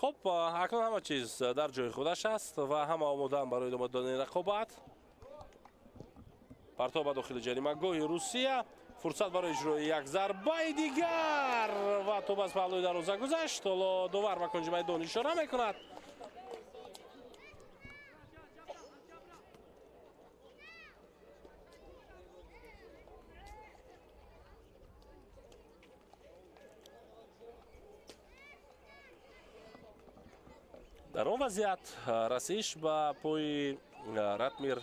Хуб, акнун ҳама чиз дар ҷои худаш аст ва ҳама омодаанд барои идома додани рақобат. Партоб ба дохили ҷаримагоҳи Русия. Фурсат барои иҷрои як зарбаи дигар ва тӯб аз паҳлӯи дарвоза гузашт. Ҳоло довар ба кунҷи майдон ишора мекунад. Дар он вазъият расиш ба пои Ратмир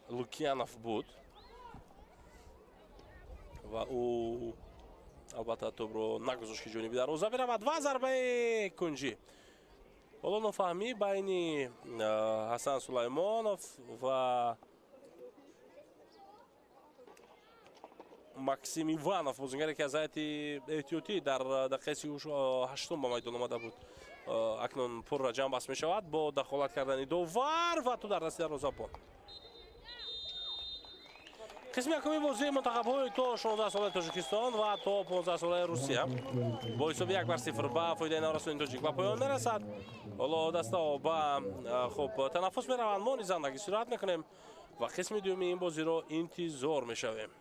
Лукьянов буд ва ӯ албатта тӯбро нагузошт, ки ҷониби дарвоза биравад ва зарбаи кунҷӣ. Ҳоло нофаҳмӣ байни Ҳасан Сулаймонов ва Максим Иванов, бозингаре ки аз ҳайати эҳтиётӣ дар дақиқаи 38 ба майдон омада буд. Акнун пурра ҷамъбаст мешавад бо дахолат кардани довар ва тӯб дар дасти дарвозабон. Қисми якуми бозии мунтахабҳои то 16 солаи Тоҷикистон ва то 15 солаи Русия бо ҳисоби 1-0 ба фоидаи наврасони тоҷик ба поён мерасад. Ҳоло дастаҳо ба хуб танаффус мераванд. Мо низ андаки истироҳат мекунем ва қисми дуюми ин бозиро интизор мешавем.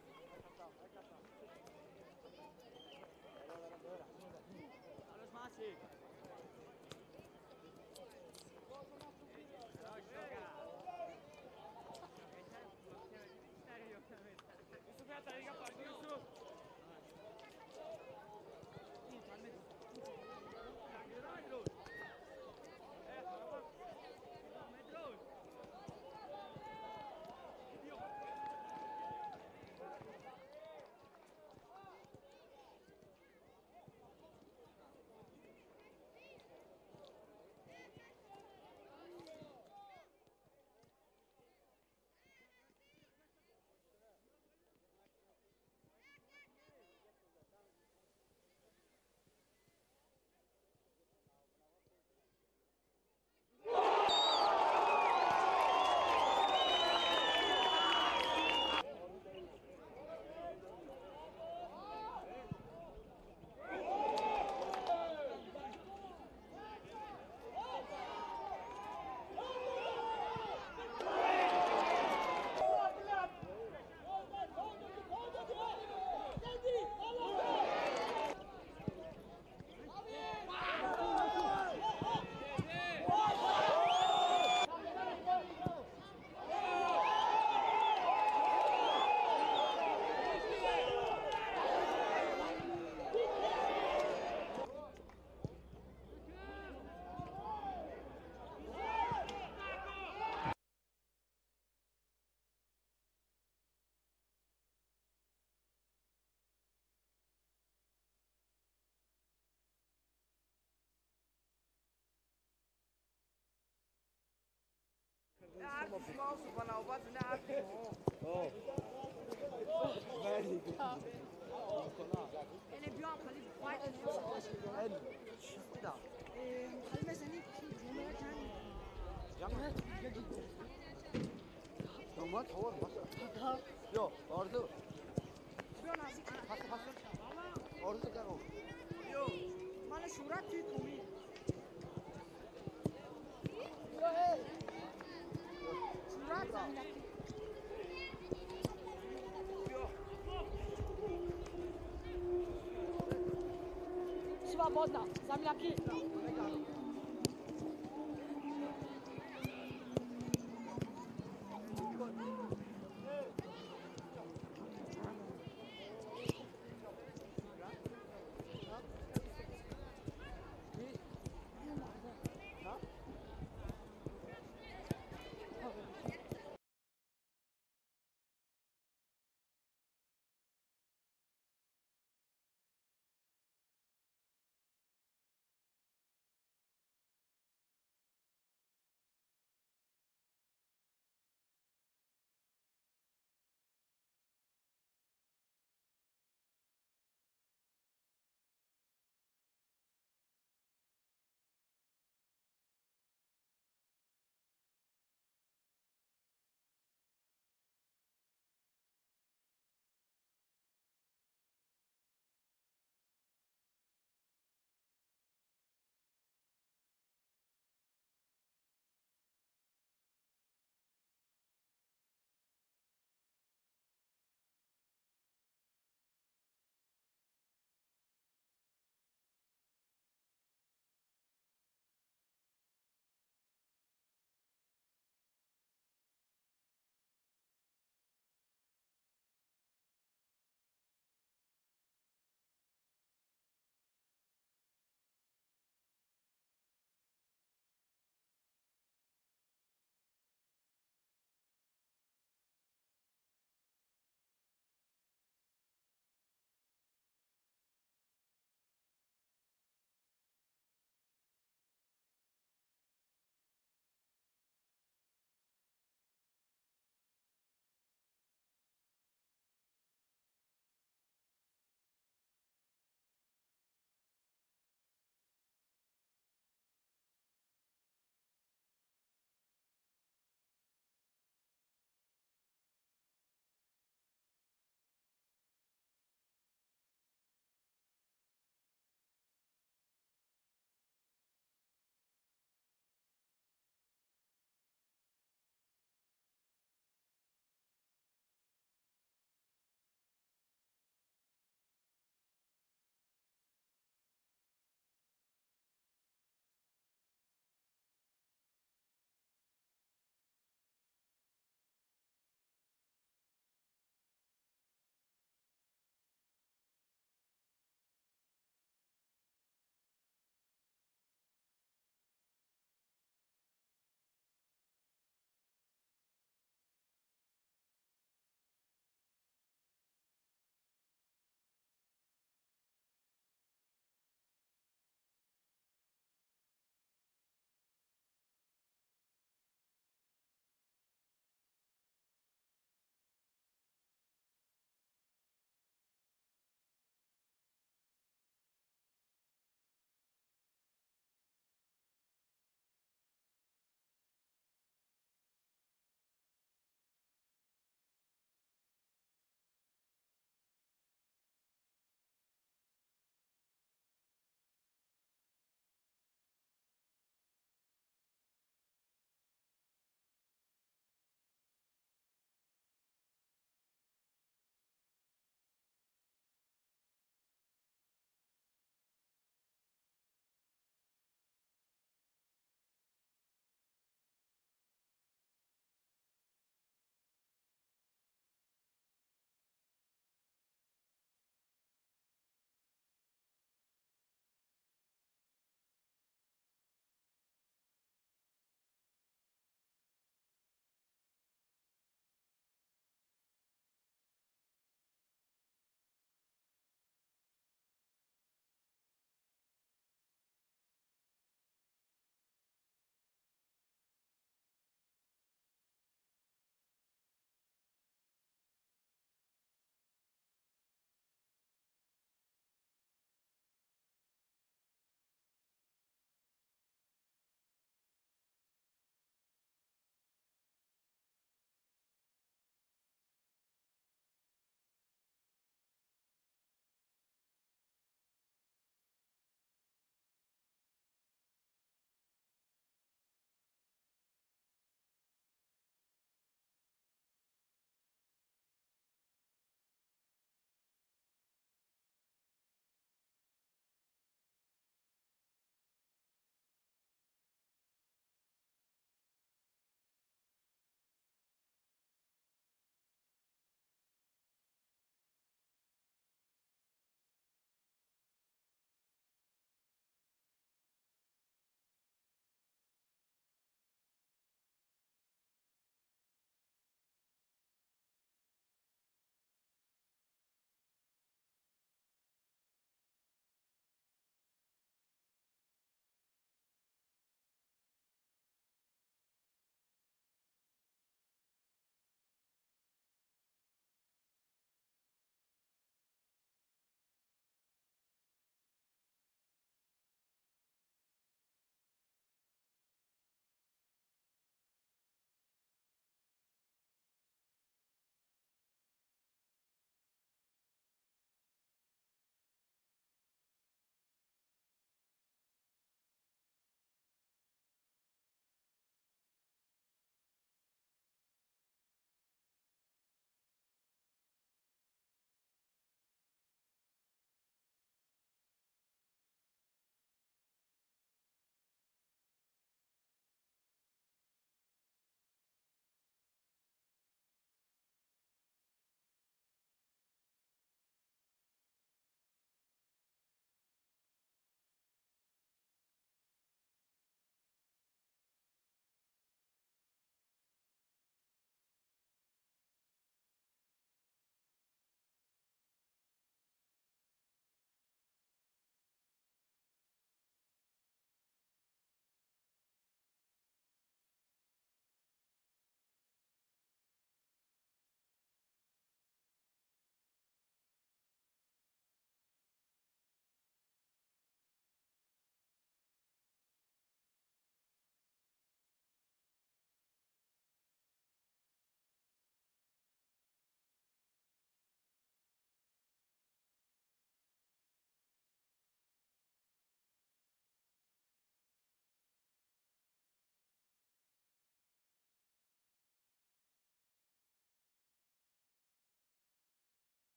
Свободно, земляки.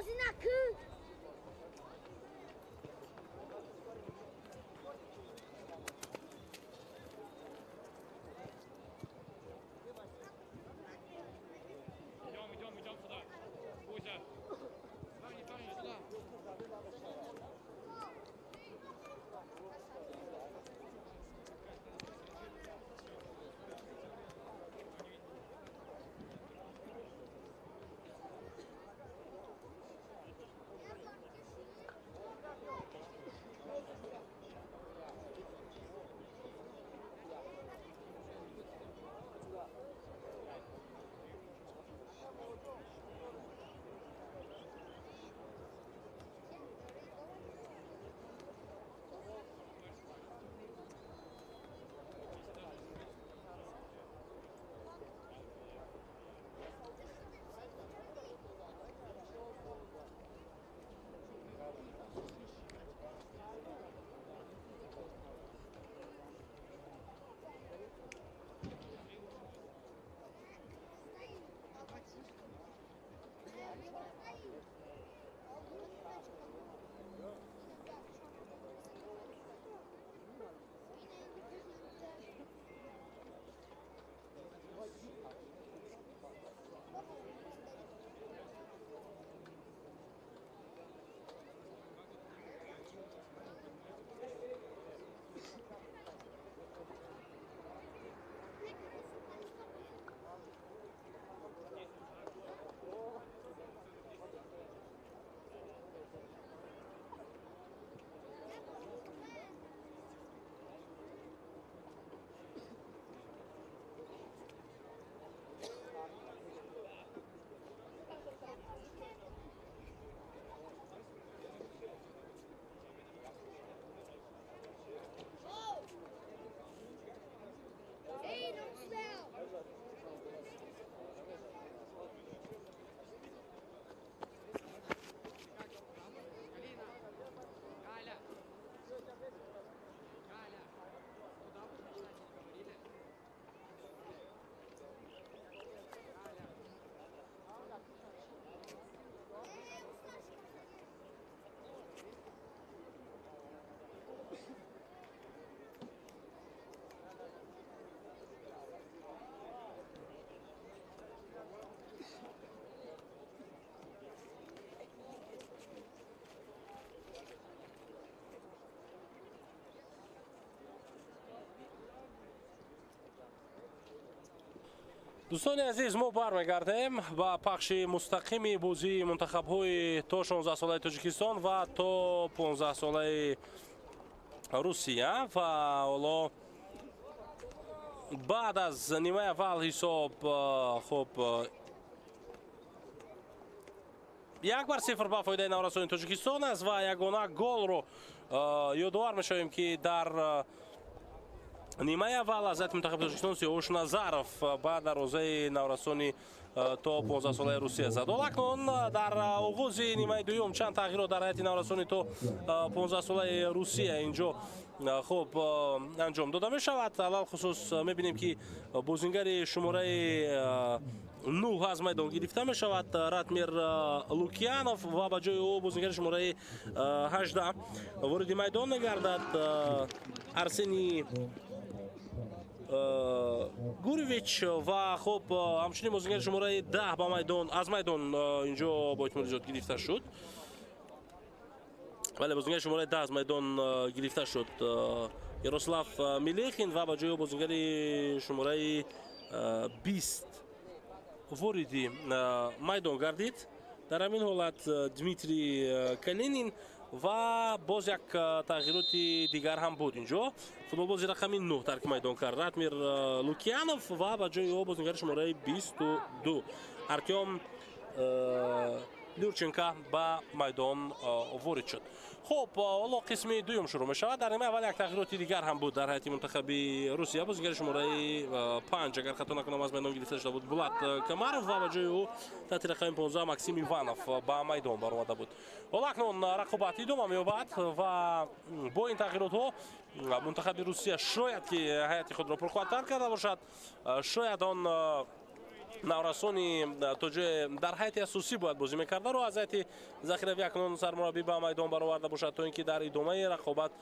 Бозӣ накун. Идем, идем сюда. Кузя. Парни, парни, сюда. Дӯстони азиз, мо бармегардем ба пахши мустақими бозии мунтахабҳои то 16 солаи Тоҷикистон ва то 15 солаи Русия. Ва ҳоло баъд аз нимаи аввал ҳисоб хуб 1-0 ба фоидаи наврасони Тоҷикистон аст ва ягона голро ёдовар мешавем, ки дар нимаи аввал аз ҳайати мунтахаби Тоҷикистон Сиёвуш Назаров ба дарвозаи наврасони то 15 солаи Русия зад. Ҳол акнун дар оғози нимаи дуюм чанд тағйирот дар ҳайати наврасони то 15 солаи Русия инҷо хуб анҷом дода мешавад. Алалхусус мебинем, ки бозингари шумораи 9 аз майдон гирифта мешавад, Ратмир Лукьянов, ва ба ҷои ӯ бозингари шумораи 18 вориди майдон мегардад, Арсений Гуревич. Ва хуб, ҳамчунин бозингари шумораи 10 ба майдон аз майдон инҷо бо эҳтимоли зиёд гирифта шуд. Бале, бозингари шумораи 10 аз майдон гирифта шуд, Ярослав Милехин, ва ба ҷои ӯ бозингари шумораи 20 вориди майдон гардид. Дар ҳамин ҳолат Дмитрий Калинин. Ва боз як тағйироти дигар ҳам буд инҷо. Футболбози рақами 9 тарки майдон кард, Ратмир Лукьянов, ва ба ҷои ӯ бозингари шумораи 22 Артём Люрченко ба майдон ворид шуд. Хуб, ҳоло қисми дуюм шурӯъ мешавад. Дар нимаи аввал як тағйироти дигар ҳам буд дар ҳайати мунтахаби Русия. Бозингари шумораи 5, агар хато накунам, аз майдон гирифта шуда буд, Булат Камаров, ва ба ҷои ӯ таҳти рақами 15 Максим Иванов ба майдон баромада буд. Ҳоло акнун рақобат идома меёбад ва бо ин тағйиротҳо мунтахаби Русия шояд ки ҳайати худро пурқувваттар карда бошад, шояд он Наврасони то ҷое дар ҳайати асосӣ бояд бозӣ мекардаро аз ҳайати захиравӣ акнун сармураббӣ ба майдон бароварда бошад, то ин ки дар идомаи рақобат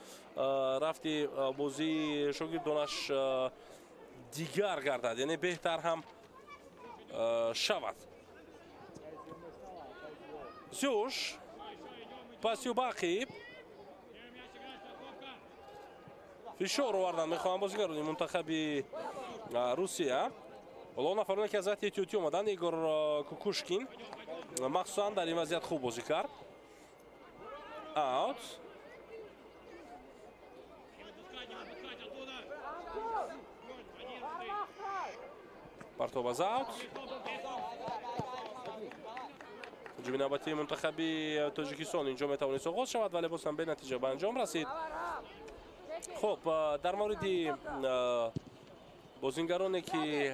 рафти бозии шогирдонаш дигар гардад, яъне беҳтар ҳам шавад. Сиёш пасю бақиб фишор овардан мехоҳанд бозигарони мунтахаби Русия. Ҳоло нафароне ки аз ҳайати эҳтиётӣ омаданд, Игор Кукушкин махсусан дар ин вазъият хуб бозӣ кард. Аут. Партоб аз аут. Ҳуҷуми навбатии мунтахаби Тоҷикистон инҷо метавонист оғоз шавад, вале боз ҳам бенатиҷа ба анҷом расид. Хуб, дар мавриди бозингароне ки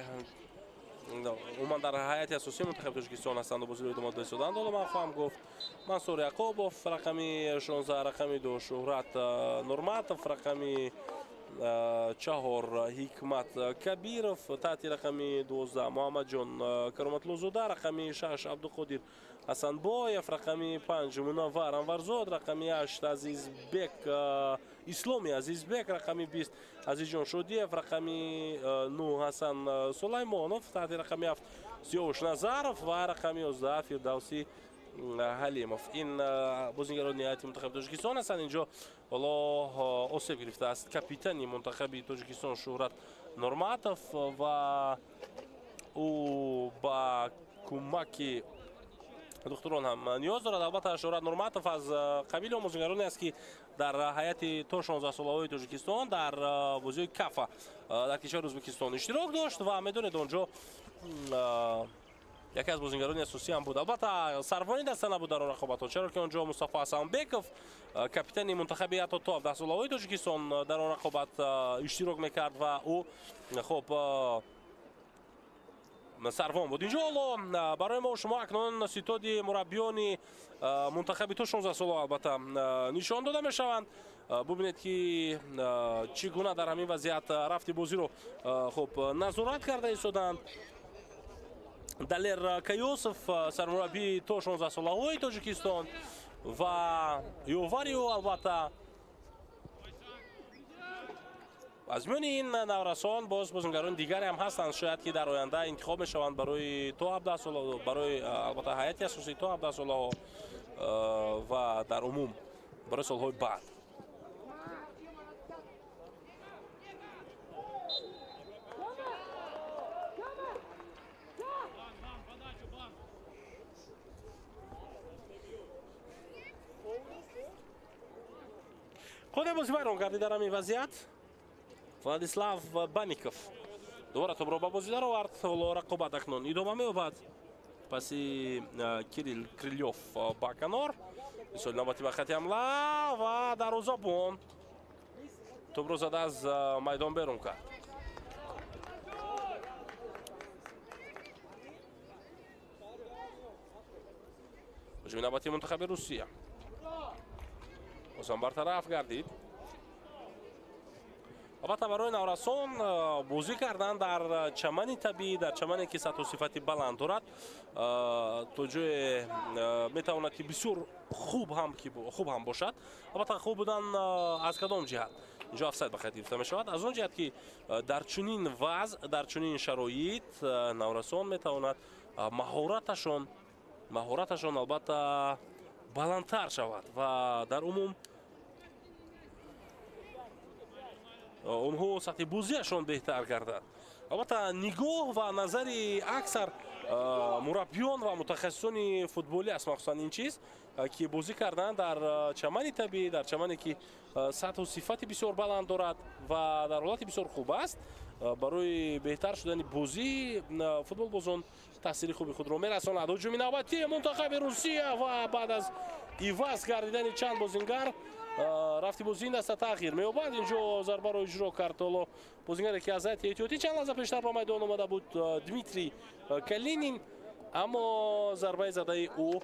умуман дар ҳайати асосии мунтахаби Тоҷикистон ҳастанд ва бозиро идома дода истоданд, ҳоло ман хоҳам гуфт: Мансур Яқубов рақами 16, рақами 2 Шуҳрат Нурматов, рақами 4 Ҳикмат Кабиров, таҳти рақами 12 Муҳаммадҷон Кароматлузода, рақами 6 Абдуқодир Ҳасанбоев, рақами 5 Мунаввар Анварзод, рақами 8 Азизбек Исломи Азизбек, рақами 20 Азизҷон Шодиев, рақами 9 Ҳасан Сулаймонов, таҳти рақами 7 Сиёвуш Назаров ва рақами 11 Фирдавсӣ Ҳалимов. Ин бозингарони ҳайати мунтахаби Тоҷикистон ҳастанд. Инҷо ҳоло осеб гирифтааст капитани мунтахаби Тоҷикистон Шуҳрат Нурматов ва ӯ ба кӯмаки духтурон ҳам ниёз дорад. Албатта, Шуҳрат Нурматов аз қабили он бозингароне аст, ки дар ҳайати то 16 солаҳои Тоҷикистон дар бозиҳои Кафа дар кишвари Ӯзбекистон иштирок дошт ва медонед, онҷо яке аз бозингарони асосӣ ҳам буд. Албатта, сарвони даста набуд дар он рақобатҳо, чаро ки онҷо Мустафо Ҳасанбеков, капитани мунтахаби ҳатто то 17 солаҳои Тоҷикистон, дар он рақобат иштирок мекард ва ӯ хуб сарвон буд. Инҷо ҳоло барои мо шумо акнун ситоди мураббиёни мунтахаби то 16 сола албатта нишон дода мешаванд. Бубинед, ки чӣ гуна дар ҳамин вазъият рафти бозиро хуб назорат карда истоданд. Далер Каёсов, сармураббии то 16 солаҳои Тоҷикистон, ва ёвари ӯ албатта. Аз миёни ин наврасон боз бозингарони дигаре ҳам ҳастанд, шояд ки дар оянда интихоб мешаванд барои то 17 сола, барои албатта ҳайати асосии то 17 солаҳо ва дар умум барои солҳои баъд. Худе бозӣ вайрон гардид дар ҳамин вазъият. Владислав Баников дубора топро ба бозӣ даровард. Ҳоло рақобат акнун идома меёбад. Паси Кирилл Крилёв ба канор. Мисоли навбатӣ ба хати ҳамла ва дарвозабон топро зада аз майдон берун кард. Ҳуҷуми навбатии мунтахаби Русия бозам бартараф гардид. Албатта, барои наврасон бозӣ кардан дар чамани табиӣ, дар чамане ки сатҳу сифати баланд дорад, то ҷое метавонад ки бисёр хуб ҳам бошад. Албатта, хуб будан аз кадом ҷиҳат? Инҷо офсайд ба қайд гирифта мешавад. Аз он ҷиҳат, ки дар чунин вазъ, дар чунин шароит наврасон метавонад маҳораташон албатта баландтар шавад ва дар умум онҳо сатҳи бозиашон беҳтар гардад. Албатта, нигоҳ ва назари аксар мураббиён ва мутахассисони футболӣ аст махсусан ин чиз, ки бозӣ кардан дар чамани табиӣ, дар чамане ки сатҳу сифати бисёр баланд дорад ва дар ҳолати бисёр хуб аст, барои беҳтар шудани бозии футболбозон таъсири хуби худро мерасонад. Ҳуҷуми навбатии мунтахаби Русия ва баъд аз иваз гардидани чанд бозингар рафти бозии ин даста тағйир меёбад. Инҷо зарбаро иҷро кард ҳоло бозингаре ки аз ҳайати эҳтиётӣ чанд лаҳза пештар ба майдон омада буд, Дмитрий Калинин, аммо зарбаи задаи ӯ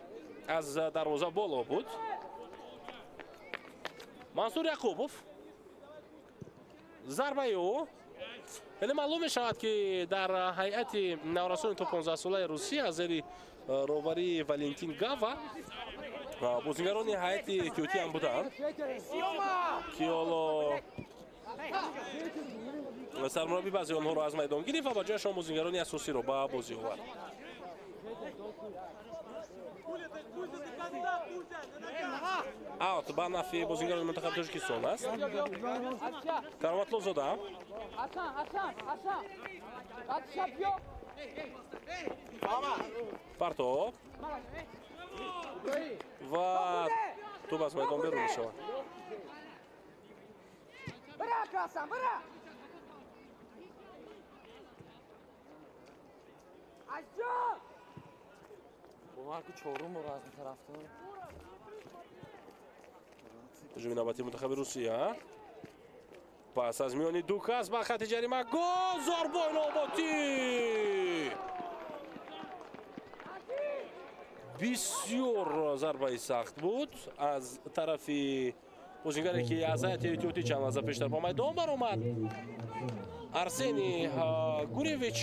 аз дарвоза боло буд. Мансур Яқубов, зарбаи ӯ Яъне маълум мешавад, ки дар ҳайати наврасони то 15 солаи Русия зери роҳбарии Валентин Гава бозигарони ҳайати эҳтиётӣ ҳам буданд, ки ҳоло сармураббӣ баъзе онҳоро аз майдон гирифт ва ба ҷояшон бозигарони асосиро ба бозӣ овард. Аут ба нафъи бозигарони мунтахаби Тоҷикистон аст. Кароматлозода. Партоб ва тӯб аз майдон берун мешавад. Ҳуҷуми навбатии мунтахаби Русия. Пас аз миёни ду кас ба хати ҷарима гол, зарбаи навбатӣ! Бисёр зарбаи сахт буд аз тарафи бозингаре, ки аз ҳайати эҳтиётӣ чанд лаҳза пештар ба майдон баромад, Арсений Гуревич,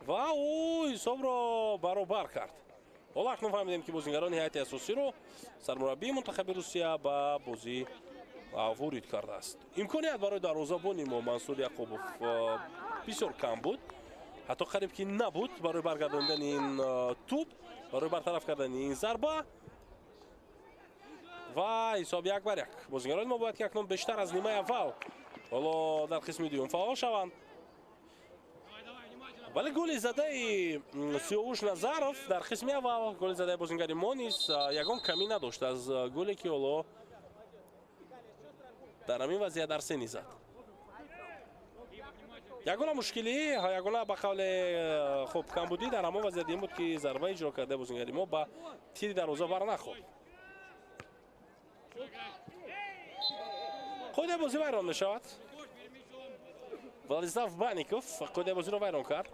ва ӯ ҳисобро баробар кард. Ҳоло акнун фаҳмидем, ки бозингарони ҳайати асосиро сармураббии мунтахаби Русия ба бозӣ ворид кардааст. Имконият барои дарвозабони мо Мансур Яқубов бисёр кам буд, ҳатто қариб ки набуд барои баргардондани ин тӯб, барои бартараф кардани ин зарба. Ва ҳисоб 1-1. Бозингарони мо бояд ки акнун бештар аз нимаи аввал ҳоло дар қисми дуюм фаъол шаванд. Вале голи задаи Сиёвуш Назаров дар қисми аввал, голи задаи бозингари мо низ ягон камӣ надошт аз голе, ки ҳоло дар ҳамин вазъият Арсений зад. Ягона мушкилӣ, ягона ба қавле хуб камбудӣ дар ҳамон вазъият ин буд, ки зарба иҷро кардаи бозингари мо ба тири дарвоза бар нахӯрд. Қоидаи бозӣ вайрон мешавад. Владислав Баников қоидаи бозиро вайрон кард.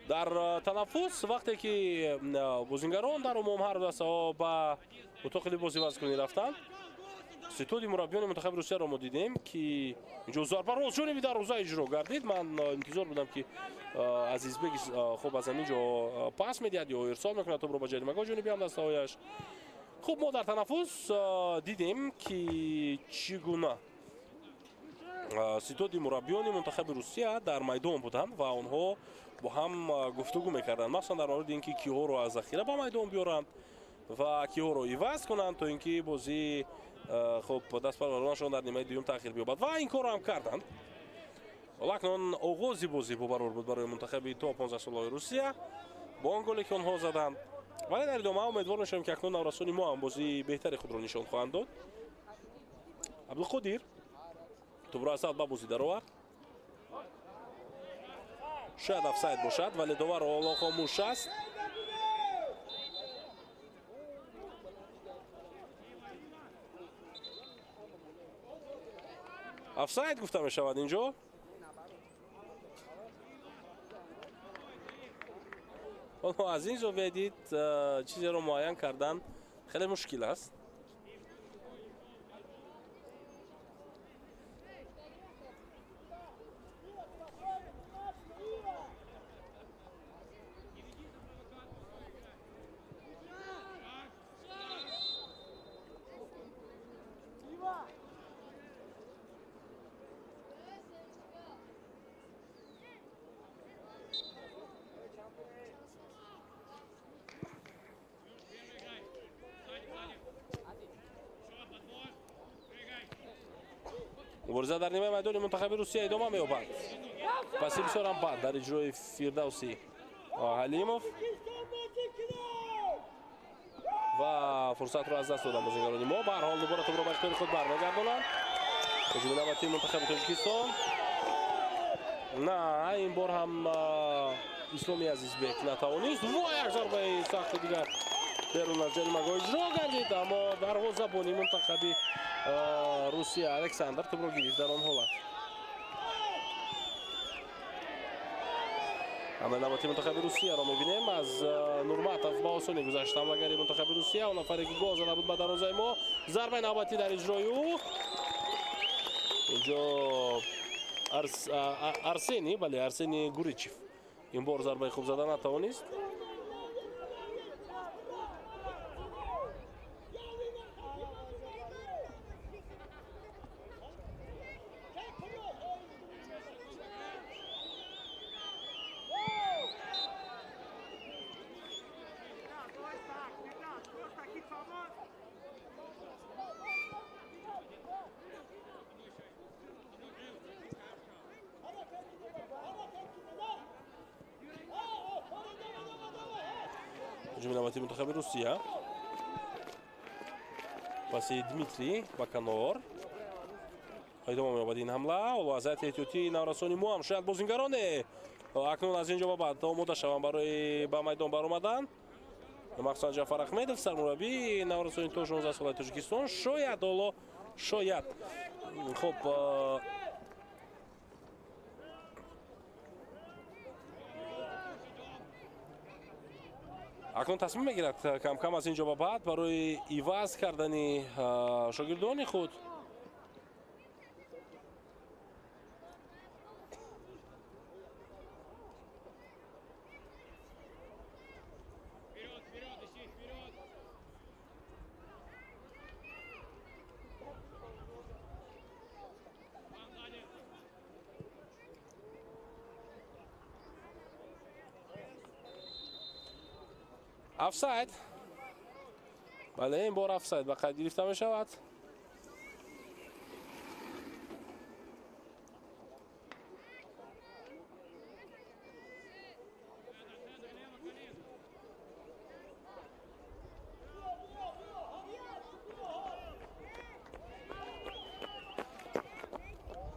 Дар танаффус вақте ки бозингарон дар умум ҳар дастаҳо ба утоқи либоси вазкунӣ рафтанд, ситоди мураббиёни мунтахаби Русияро мо дидем, ки инҷо зарба рост ҷониби дарвоза иҷро гардид. Ман интизор будам, ки Азизбек хуб аз ҳамин ҷо пас медиҳад ё ирсол мекунад тӯбро ба ҷаримагоҳ ҷониби ҳамдастаҳояш. Хуб, мо дар танаффус дидем, ки чӣ гуна ситоди мураббиёни мунтахаби Русия дар майдон буданд ва онҳо бо ҳам гуфтугӯ мекарданд, махсусан дар мавриди ин ки киҳоро аз захира ба майдон биёранд ва киҳоро иваз кунанд, то ин ки бозии хуб дастпарваронашон дар нимаи дуюм таъхир биёбад, ва ин корро ҳам карданд. Ҳоло акнун оғози бозӣ бобарор буд барои мунтахаби то 15 солаи Русия бо он голе, ки онҳо заданд. Вале дар идома умедвор мешавем, ки акнун наврасони мо ҳам бозии беҳтари худро нишон хоҳанд дод. Абдулқодир тӯбро аз сад ба бозӣ даровард. Шояд офсайд бошад, вале довар ҳоло хомӯш аст. Офсайд гуфта мешавад инҷо. Онҳо аз ин зовия дид чизеро муайян кардан хеле мушкил аст. Мубориза дар нимаи майдони мунтахаби Русия идома меёбад. Паси бисёрам бад дар иҷрои Фирдавси Ҳалимов ва фурсатро аз даст доданд бозингарони мо. Ба ҳар ҳол дубора тӯбро ба ихтиёри худ бармегардонанд. Ҳуҷуми навбатии мунтахаби Тоҷикистон. На, ин бор ҳам Исломи Азизбек натавонист. Ва як зарбаи сахти дигар Берун аз ҷаримагоҳ иҷро гардид, аммо дарвозабони мунтахаби Русия Александр тӯбро гирифт дар он ҳолат. Ҳамлаи навбати мунтахаби Русияро мебинем. Аз Нурматов ба осонӣ гузашт ҳамлагари мунтахаби Русия, он нафаре ки гол зада буд ба дарвозаи мо. Зарбаи навбатӣ дар иҷрои ӯ. Инҷо Арсений, бале, Арсений Гуричев ин бор зарбаи хуб зада натавонист. Ҳуҷуми навбати мунтахаби Русия. Паси Дмитрий Баканор. Идома меёбад ин ҳамла. Ҳоло аз ҳайати эҳтиётии наврасони мо ҳам шояд бозингароне акнун аз ин ҷо ба баъд омода шаванд барои ба майдон баромадан. Махсусан Ҷафар Аҳмедов, сармураббии наврасони то 16 солаи Тоҷикистон, шояд ҳоло шояд хуб акнун тасмим мегирад кам-кам аз ин ҷо ба баъд барои иваз кардани шогирдони худ. Офсайд. Бале, ин бор офсайд ба қайд гирифта мешавад.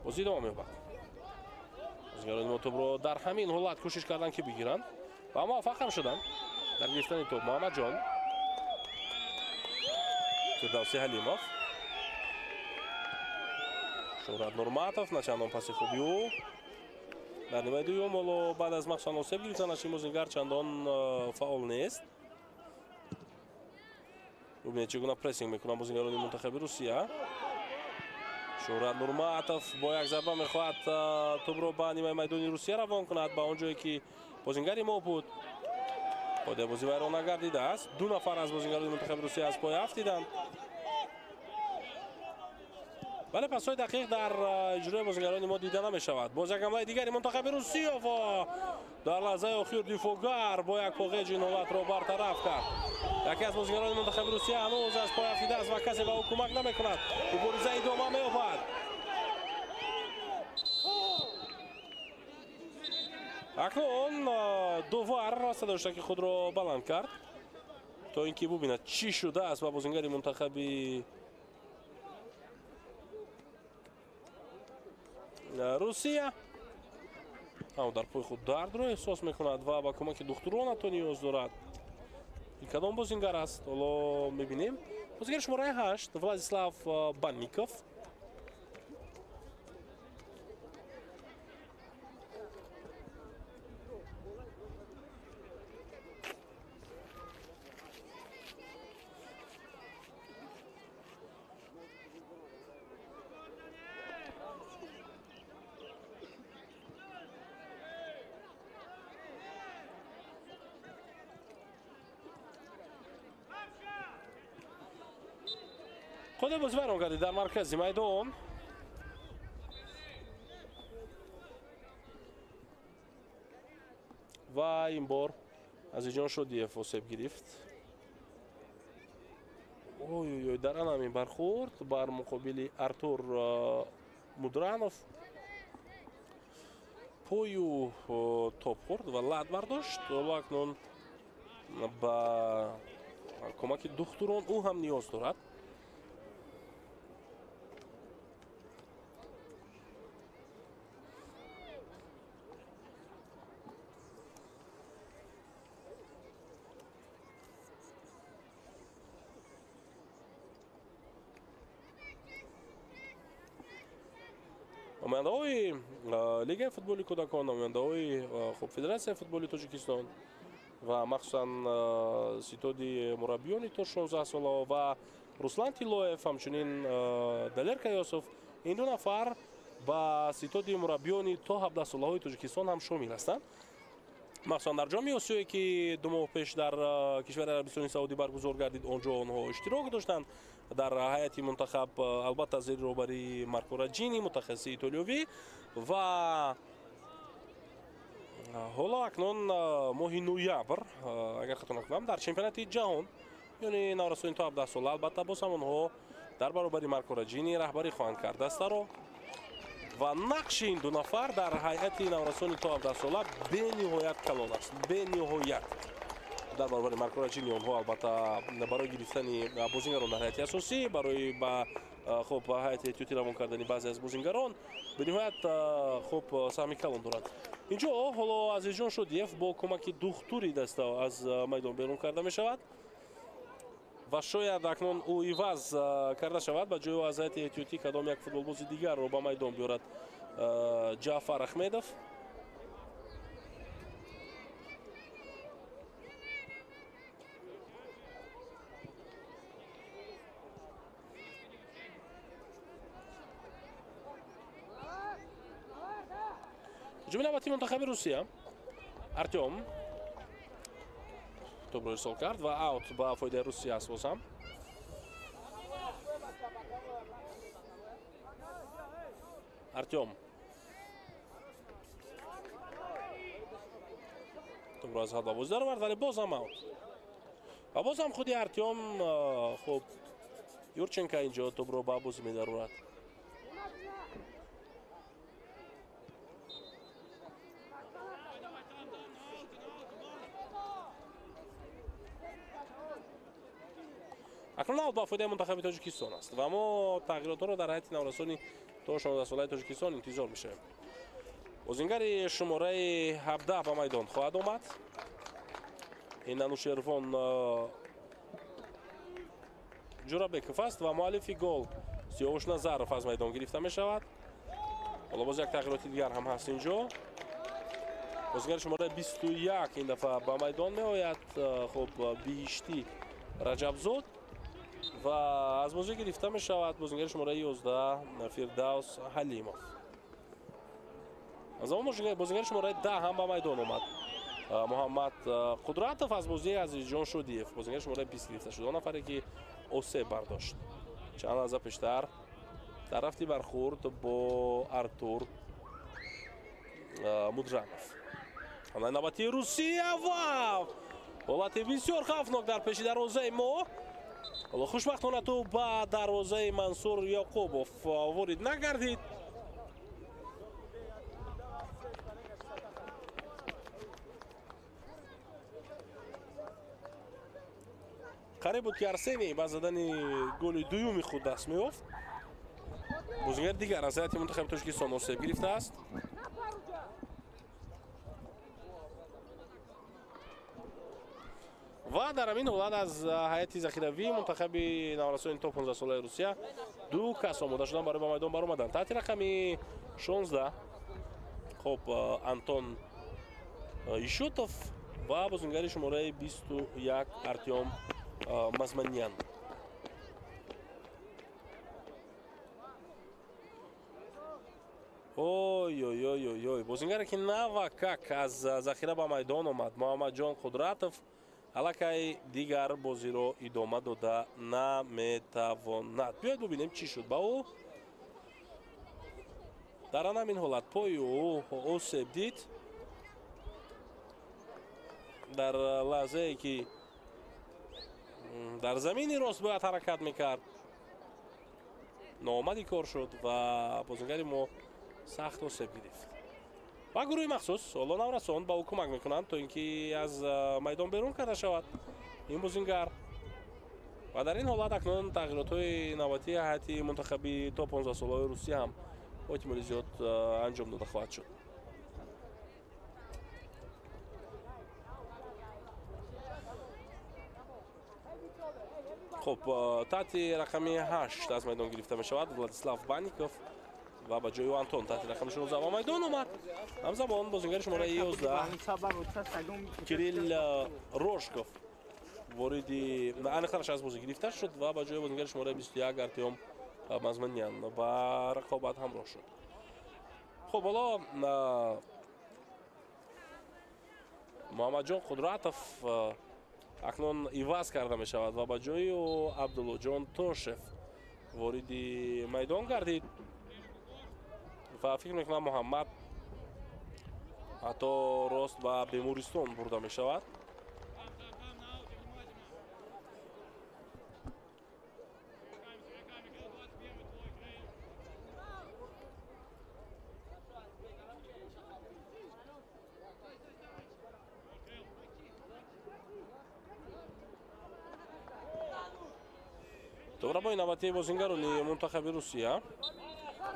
Бозӣ идома меёбад. Бозигарони мо тӯбро дар ҳамин ҳолат кӯшиш карданд ки бигиранд ва муваффақ ҳам шуданд дар гирифтани тӯб. Муҳаммадҷон, Фирдавси Ҳалимов, Шӯҳрат Нурматов, начандон паси хуби ӯ дар нимаи дуюм. Ҳоло баъд аз махсусан осеб гирифтанаш ин бозингар чандон фаъол нест. Бубинед чӣ гуна прессинг мекунанд бозингарони мунтахаби Русия. Шӯҳрат Нурматов бо як зарба мехоҳад тӯбро ба нимаи майдони Русия равон кунад, ба он ҷое ки бозингари мо буд. Қоидаи бозӣ вайрон нагардидааст. Ду нафар аз бозингарони мунтахаби Русия аз пой афтиданд. Бале, пасҳои дақиқ дар иҷрои бозингарони мо дида намешавад. Боз як ҳамлаи дигари мунтахаби Русия ва дар лаҳзаи охир дифоъгар бо як поғеҷ ин ҳолатро бартараф кард. Яке аз бозингарони мунтахаби Русия ҳанӯз аз пой афтидааст ва касе ба ӯ кӯмак намекунад. Мубориза идома меёбад. Акнун довар садоштаки худро баланд кард то ин ки бубинад чӣ шудааст ба бозингари мунтахаби Русия. Аммо дар пои худ дардро эҳсос мекунад ва ба кӯмаки духтурон ҳатто ниёз дорад. Ин кадом бозингар аст? Ҳоло мебинем. Бозингари шумораи 8 Владислав Банников. Қоидаи бозӣ вайрон гардид дар маркази майдон. Ва ин бор Азизҷон Шодиев осеб гирифт. Ой-ой-ой, дар анамин бархӯрд бар муқобили Артур Мудранов пою топ хӯрд ва лат бардошт. Ҳоло акнун ба кӯмаки духтурон ӯ ҳам ниёз дорад. Намояндаҳои Лигаи футболи кӯдакон, намояндаҳои хуб Федератсияи футболи Тоҷикистон ва махсусан ситоди мураббиёни то 16 сола ва Руслан Тилоев, ҳамчунин Далер Каёсов, ин ду нафар ба ситоди мураббиёни то 17 солаҳои Тоҷикистон ҳам шомил ҳастанд. Махсусан дар ҷоми Осиёе, ки 2 моҳ пеш дар кишвари Арабистони Саудӣ баргузор гардид, он ҷо онҳо иштирок доштанд дар ҳайати мунтахаб, албатта зери роҳбарии Марко Раҷини, мутахассиси итолиёвӣ. Ва ҳоло акнун моҳи ноябр, агар хато накунам, дар чемпионати ҷаҳон миёни наврасони то 17 сола, албатта боз ҳам онҳо дар баробари Марко Раҷини раҳбарӣ хоҳанд кард дастаро. Ва нақши ин ду нафар дар ҳайати наврасони то 17 сола бениҳоят калон аст, бениҳоят. Дар баробари Марко Раҷини онҳо албатта барои гирифтани бозингарон дар ҳайати асосӣ, барои ба хуб ҳайати эҳтиётӣ равон кардани баъзе аз бозингарон бениҳоят хуб саҳми калон дорад. Инҷо ҳоло Азизҷон Шодиев бо кӯмаки духтури даста аз майдон берун карда мешавад ва шояд акнун ӯ иваз карда шавад, ба ҷои аз ҳайати эҳтиётӣ кадом як футболбози дигарро ба майдон биёрад Ҷаъфар Ахмедов. Ҳуҷуми навбатии мунтахаби Русия. Артём топро ирсол кард ва аут ба фоидаи Русия аст боз ҳам. Артём топро аз ҳад ба бозӣ даровард, вале боз ҳам аут. Ва боз ҳам худи Артём хуб Юрченко инҷо топро ба бозӣ медарорад. Акнун аут ба фоидаи мунтахаби Тоҷикистон аст ва мо тағйиротҳоро дар ҳайати наврасони то 16 солаи Тоҷикистон интизор мешавем. Бозингари шумораи 17 ба майдон хоҳад омад. Ин Анушервон Ҷурабеков аст ва муаллифи гол Сиёвуш Назаров аз майдон гирифта мешавад. Ҳоло боз як тағйироти дигар ҳам ҳаст инҷо. Бозингари шумораи 21 ин дафъа ба майдон меояд. Хуб, Биҳиштӣ Раҷабзод ва аз бозӣ гирифта мешавад бозингари шумораи 11 Фирдавс Ҳалимов. Аз он бозингари шумораи 10 ҳам ба майдон омад. Муҳаммад Қудратов аз бозии Азизҷон Шодиев, бозингари шумораи 20 гирифта шуд, он нафаре ки осеб бардошт чанд лаҳза пештар дар рафти бархӯрд бо Артур Мудранов. Ҳамлаи навбатии Русия ва ҳолати бисёр хавфнок дар пеши дарвозаи мо. Ҳоло хушбахтона тӯб ба дарвозаи Мансур Ёқубов ворид нагардид. Қариб буд ки Арсений ба задани голи дуюми худ даст меёфт. Бозигари дигар аз ҳайати мунтахаби Тоҷикистон осеб гирифтааст. Ва дар ҳамин ҳолат аз ҳайати захиравии мунтахаби наврасони то 15 солаи Русия ду кас омода шуданд барои ба майдон баромадан. Таҳти рақами 16 хуб Антон Ишутов ва бозингари шумораи 21 Артём Мазманян. Ой, ой, ой, ой, ой. Бозингаре ки навакак аз захира ба майдон омад, Муҳаммадҷон Қудратов, аллакай дигар бозиро идома дода наметавонад. Биёед бубинем чӣ шуд ба ӯ. Дар ҳамин ҳолат пои ӯ осеб дид. Дар лаҳзае ки дар замини рост бояд ҳаракат мекард, ноомади кор шуд ва бозингари мо сахт осеб гирифт. Ва гурӯҳи махсус ҳоло наврасон ба ӯ кӯмак мекунанд, то ин ки аз майдон берун карда шавад ин бозингар. Ва дар ин ҳолат акнун тағйиротҳои навбатии ҳайати мунтахаби то 15 солаҳои Русия ҳам бо эҳтимоли зиёд анҷом дода хоҳад шуд. Хуб, таҳти рақами 8 аз майдон гирифта мешавад Владислав Банников ва ба ҷои Антон таҳти рақами 16 ба майдон омад. Ҳамзамон бозингари шумораи 11 Кирилл Рожков вориди аниқтараш аз бозӣ гирифта шуд ва ба ҷои бозингари шумораи 21 Артем Мазманян ба рақобат ҳамроҳ шуд. Хуб, ҳоло Муҳаммадҷон Қудратов акнун иваз карда мешавад ва ба ҷои ӯ Абдуллоҷон Тошев вориди майдон гардид ва фикр мекунам Муҳаммад ҳатто рост ба бемористон бурда мешавад. Добрабои навбатии бозингарони мунтахаби Русия.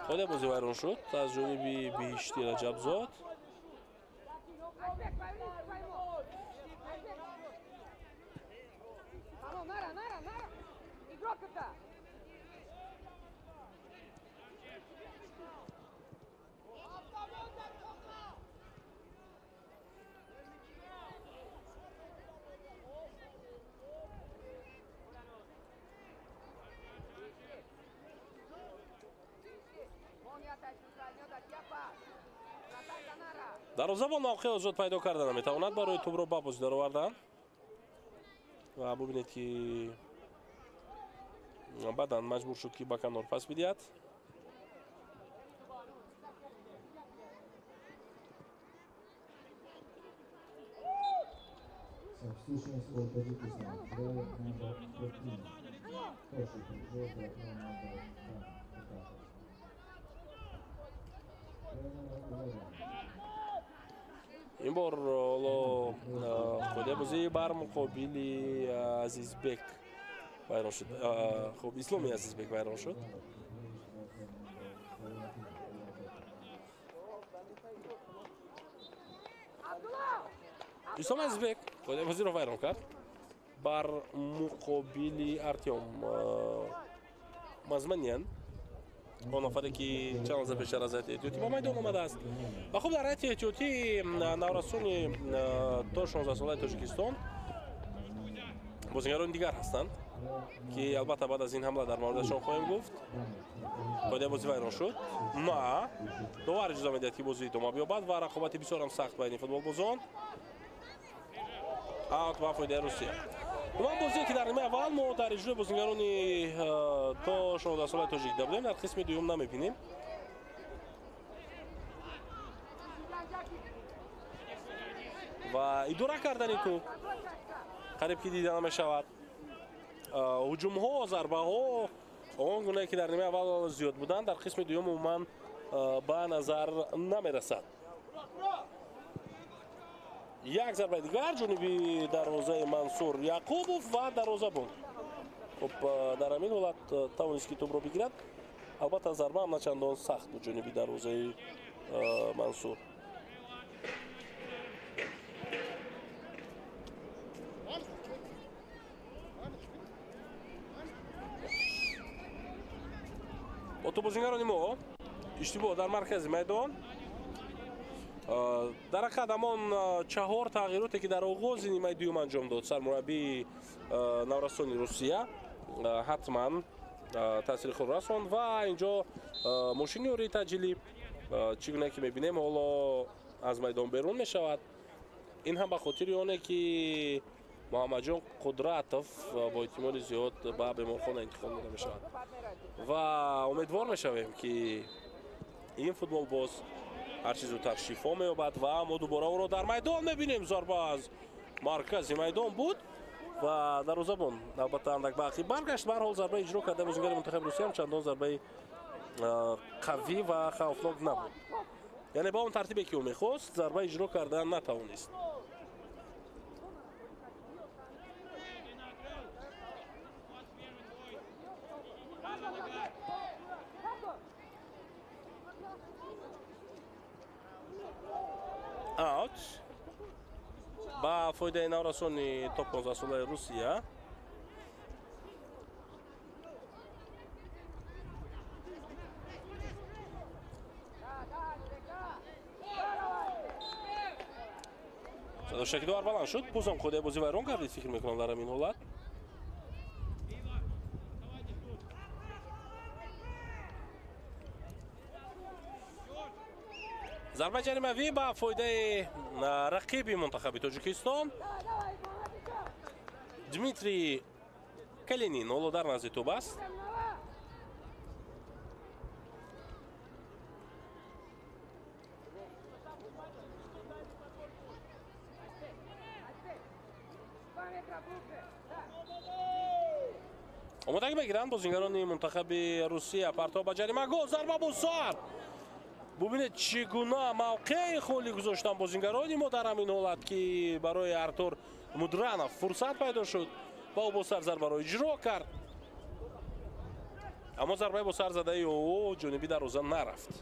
Қоидаи бозӣ вайрон шуд аз ҷониби Биҳишти Раҷабзод. Дарвозабон мавқеи озод пайдо карда наметавонад барои тӯбро ба бозӣ даровардан ва бубинед ки баъдан маҷбур шуд ки ба канор пас бидиҳад. Ин бор ҳоло қоидаи бозӣ бар муқобили Азизбек вайрон шуд. Хуб, Исломи Азизбек вайрон шуд. Исломи Азизбек қоидаи бозиро вайрон кард бар муқобили Артем Мазманян, он нафаре ки чанд лаҳза пештар аз ҳайати эҳтиётӣ ба майдон омадааст. Ва хуб, дар ҳайати эҳтиётӣ наврасони то 16-солаи Тоҷикистон бозингарони дигар ҳастанд ки албатта баъд аз ин ҳамла дар мавридашон хоҳем гуфт. Қоидаи бозӣ вайрон шуд. На, довар иҷоза медиҳад ки бозӣ идома биёбад ва рақобати бисёрам сахт байни футболбозон. Аут ба фоидаи Русия. Умуман бозие ки дар нимаи аввал мо дар иҷрои бозингарони то 16-солаи тоҷик дида будем, дар қисми дуюм намебинем. Ва идора кардани тӯб қариб ки дида намешавад. Ҳуҷумҳо, зарбаҳо он гунае ки дар нимаи аввал зиёд буданд, дар қисми дуюм умуман ба назар намерасад. Як зарбаи дигар ҷониби дарвозаи Мансур Яқубов ва дарвозабон. Хуб, дар ҳамин ҳолат тавонист ки тӯбро бигирад. Албатта зарба ҳам начандон сахт буд ҷониби дарвозаи Мансур. Бо тӯббозингарони мо иштибоҳ дар маркази майдон. Дар ҳақиқат ҳамон чаҳор тағйироте ки дар оғози нимаи дуюм анҷом дод сармураббии наврасони Русия ҳатман таъсири худро расонд ва инҷо мошини ёрии таъҷилӣ чӣ гуна ки мебинем ҳоло аз майдон берун мешавад. Ин ҳам ба хотири оне ки Муҳаммадҷон Қудратов бо эҳтимоли зиёд ба беморхона интиқол дода мешавад ва умедвор мешавем ки ин футболбоз ҳарчи зудтар шифо меёбад ва мо дубора ӯро дар майдон мебинем. Зарба аз маркази майдон буд ва дарвозабон албатта андак ба ақиб баргашт. Ба ҳар ҳол зарбаи иҷро карда бозингари мунтахаби Русия ҳам чандон зарбаи қавӣ ва хавфнок набуд. Яъне ба он тартибе ки ӯ мехост зарба иҷро карда натавонист. Аут ба фоидаи наврасони то 15-солаи Русия. Бардоштаки довар баланд шуд. Бозам қоидаи бозӣ вайрон кардид, фикр мекунам дар ҳамин ҳолат. Зарбаи ҷаримавӣ ба фоидаи рақиби мунтахаби Тоҷикистон. Дмитрий Калинин ҳоло дар назди тӯб аст. Омодагӣ мегиранд бозингарони мунтахаби Русия. Партов ба ҷаримагоҳ, зарба бо сар. Бубинед, чӣ гуна мавқеи холӣ гузоштан бозингарони мо дар ҳамин ҳолат, ки барои Артур Мудранов фурсат пайдо шуд ва ӯ бо сар зарбаро иҷро кард. Аммо зарбаи бо сар задаи ӯ ҷониби дарвоза нарафт.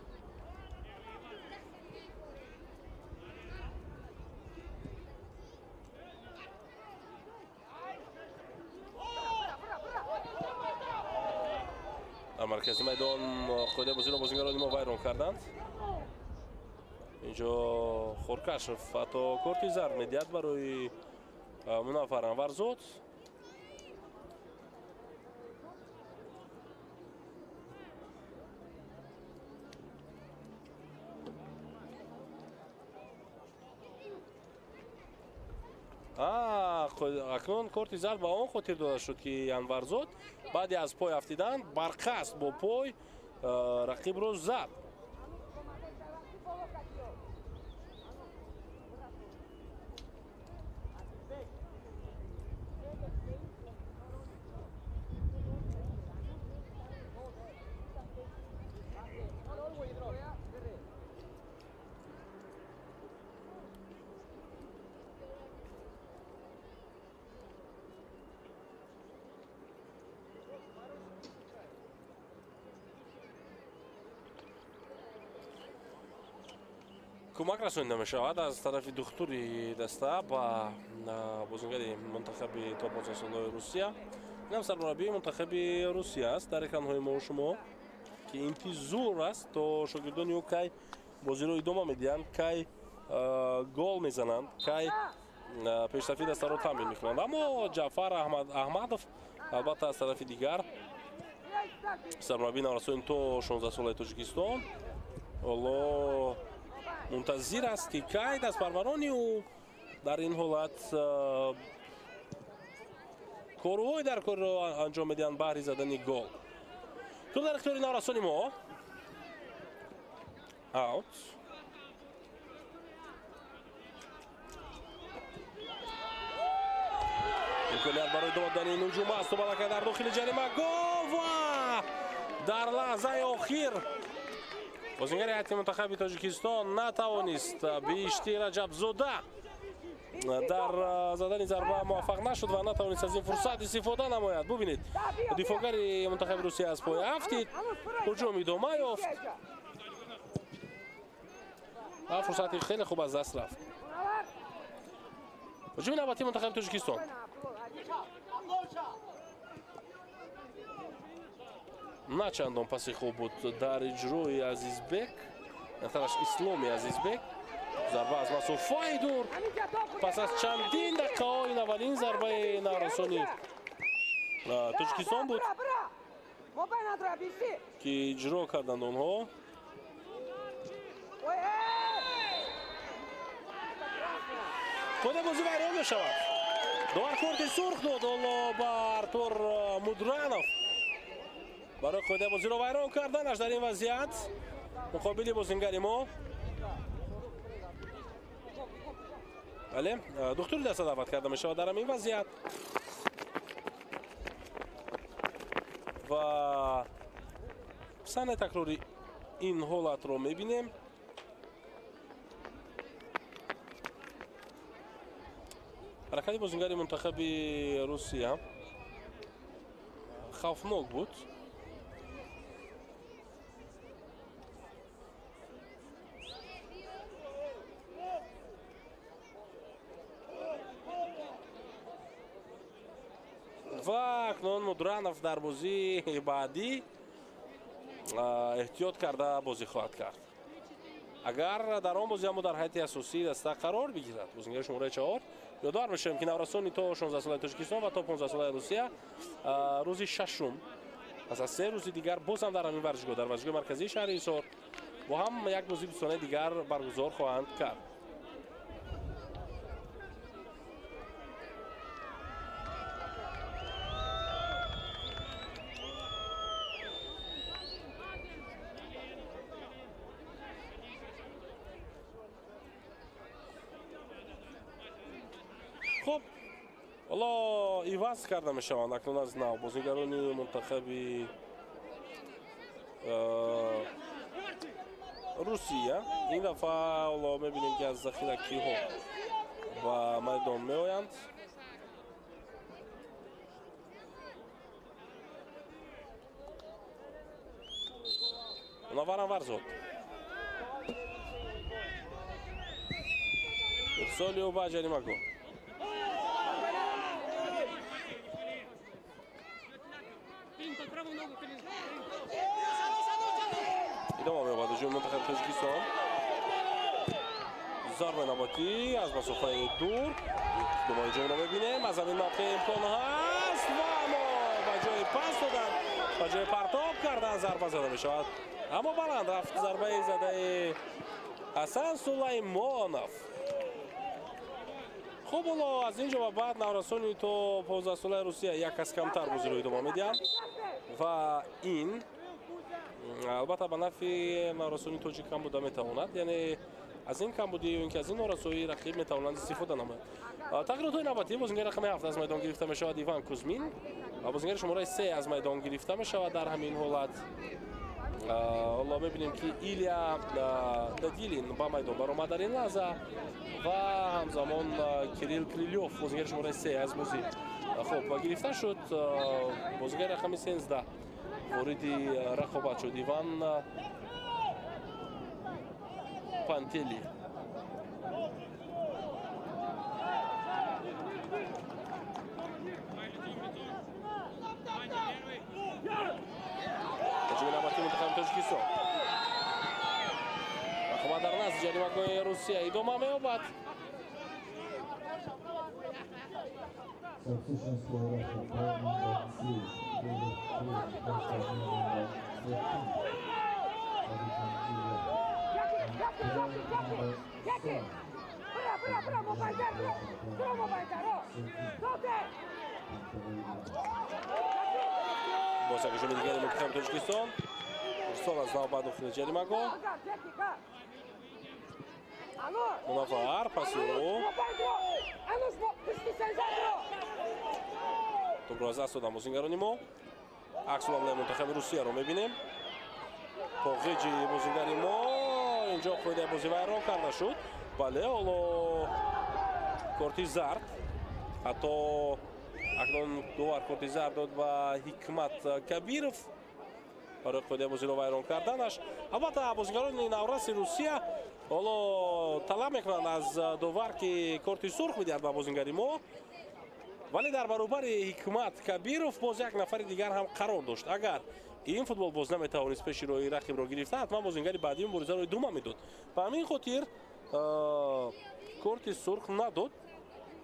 Дар маркази майдон қоидаи бозиро бозингарони мо вайрон карданд. Инҷо Хоркашев ҳатто корти зард медиҳад барои Мунафар Анварзод. Акнун корти зард ба он хотир дода шуд, ки Анварзод баъди аз пой афтидан барқаст бо пой рақибро зад. Кӯмак расонида мешавад аз тарафи духтури даста ба бозингари мунтахаби то 15 солаи Русия. Инам сармураббии мунтахаби Русия аст дар экранҳои мо шумо, ки интизор аст, то шогирдони ӯ кай бозиро идома медиҳанд, кай гол мезананд, кай пешсафи дастаро таъмин мекунанд. Аммо Ҷаъфар Аҳмадов, албатта, аз тарафи дигар сармураббии наврасони то 16 солаи Тоҷикистон, ҳоло мунтазир аст, ки кай дастпарварони ӯ дар ин ҳолат корҳои дар корро анҷом медиҳанд баҳри задани гол. Тӯб дар ихтиёри наврасони мо. Аут. Имконият барои додани ин ҳуҷум аст. Тӯб аллакай дар дохили ҷаримагоҳ ва дар лаҳзаи охир бозингари ҳайати мунтахаби Тоҷикистон натавонист. Биҳиштӣ Раҷабзода дар задани зарба муваффақ нашуд ва натавонист аз ин фурсат истифода намояд. Бубинед, дифоъгари мунтахаби Русия аз пой афтид, ҳуҷум идома ёфт ва фурсати хеле хуб аз даст рафт. Ҳуҷуми навбатии мунтахаби Тоҷикистон. На чандон паси хуб буд дар иҷрои Азизбек, натараш Исломи Азизбек. Зарба аз масофаи дур пас аз чандин дақиқаҳо. Ин аввалин зарбаи наврасони Тоҷикистон буд, ки иҷро карданд онҳо. Қоидаи бозӣ вайрон мешавад. Довар корти сурх дод ҳоло ба Артур Мудранов барои қоидаи бозиро вайрон карданаш дар ин вазъият муқобили бозингари мо. Бале, духтури даста даъват карда мешавад дар ҳамин вазъият ва саҳнаи такрори ин ҳолатро мебинем. Ҳаракати бозингари мунтахаби Русия хавфнок буд. Ва акнун Мудранов дар бозии баъдӣ эҳтиёт карда бозӣ хоҳад кард. Агар дар он бозӣ ҳам дар ҳайати асосии даста қарор бигирад. Бозингари шумораи 4. Ёдовар мешавем, ки наврасони то 16 солаи Тоҷикистон ва то 15 солаи Русия рӯзи шашум, пас аз 3 рӯзи дигар боз ҳам дар ҳамин варзишгоҳ, дар варзишгоҳи марказии шаҳри Ҳисор бо ҳам як бозии дӯстонаи дигар баргузор хоҳанд кард. Хуб, ҳоло иваз карда мешаванд акнун аз нав бозигарони мунтахаби Русия. Ин дафъа ҳоло мебинем, ки аз захира киҳо ба майдон меоянд. Мунаввар Анварзод. Ирсоли ӯ ба ҷаримагоҳ. Идома меёбад ҳуҷуми мунтахаби Тоҷикистон. Зарбаи навбатӣ аз масофаи дур. Думои ҳуҷумро мебинем. Аз ҳамин мавқеъ имкон ҳаст ва аммо ба ҷои пас додан, ба ҷои партоб кардан зарба зада мешавад. Аммо баланд рафт зарбаи задаи Ҳасан Сулаймонов. Хуб, ҳоло аз ин ҷо ба баъд наврасони то 15 солаи Русия як кас камтар бозиро идома медиҳанд ва ин албатта ба нафъи наврасони тоҷик кам буда метавонад. Яъне аз ин камбудӣ ё ин ки аз ин норасоии рақиб метавонанд истифода намояд. Тағйиротҳои навбатӣ: бозингари рақами 7 аз майдон гирифта мешавад Иван Кузмин ва бозингари шумораи 3 аз майдон гирифта мешавад. Дар ҳамин ҳолат ҳоло мебинем, ки Илия Дадилин ба майдон баромад дар ин лаҳза ва ҳамзамон Кирилл Крилёв, бозингари шумораи 3 аз бозӣ хуб гирифта шуд. Бозингари рақами 13 вориди рақобат шуд Иван Пантели. Ҳуҷуми навбатии мунтахаби Тоҷикистон. Рақобат дар назди ҷаримагоҳи Русия идома меёбад. Боз як ҳуҷуми дигари мунтахаби Тоҷикистон. Ирсол аз навбат дохили ҷаримагоҳ. Мунаввар паси ӯ. Тӯбро аз даст доданд бозингарони мо. Аксуламлаи мунтахаби Русияро мебинем. Тоғиҷи бозингари мо инҷо қоидаи бозӣ вайрон карда шуд. Бале, ҳоло корти зард. Ҳатто акнун довар корти зард дод ба Ҳикмат Кабиров барои қоидаи бозиро вайрон карданаш. Албатта бозингарони навраси Русия ҳоло талаб мекунанд аз довар, ки корти сурх бидиҳад ба бозингари мо. Вале дар баробари Ҳикмат Кабиров боз як нафари дигар ҳам қарор дошт. Агар ин футболбоз наметавонист пеши роҳи рақибро гирифта, ҳатман бозингари баъдӣ муборизаро идома медод. Ба ҳамин хотир корти сурх надод.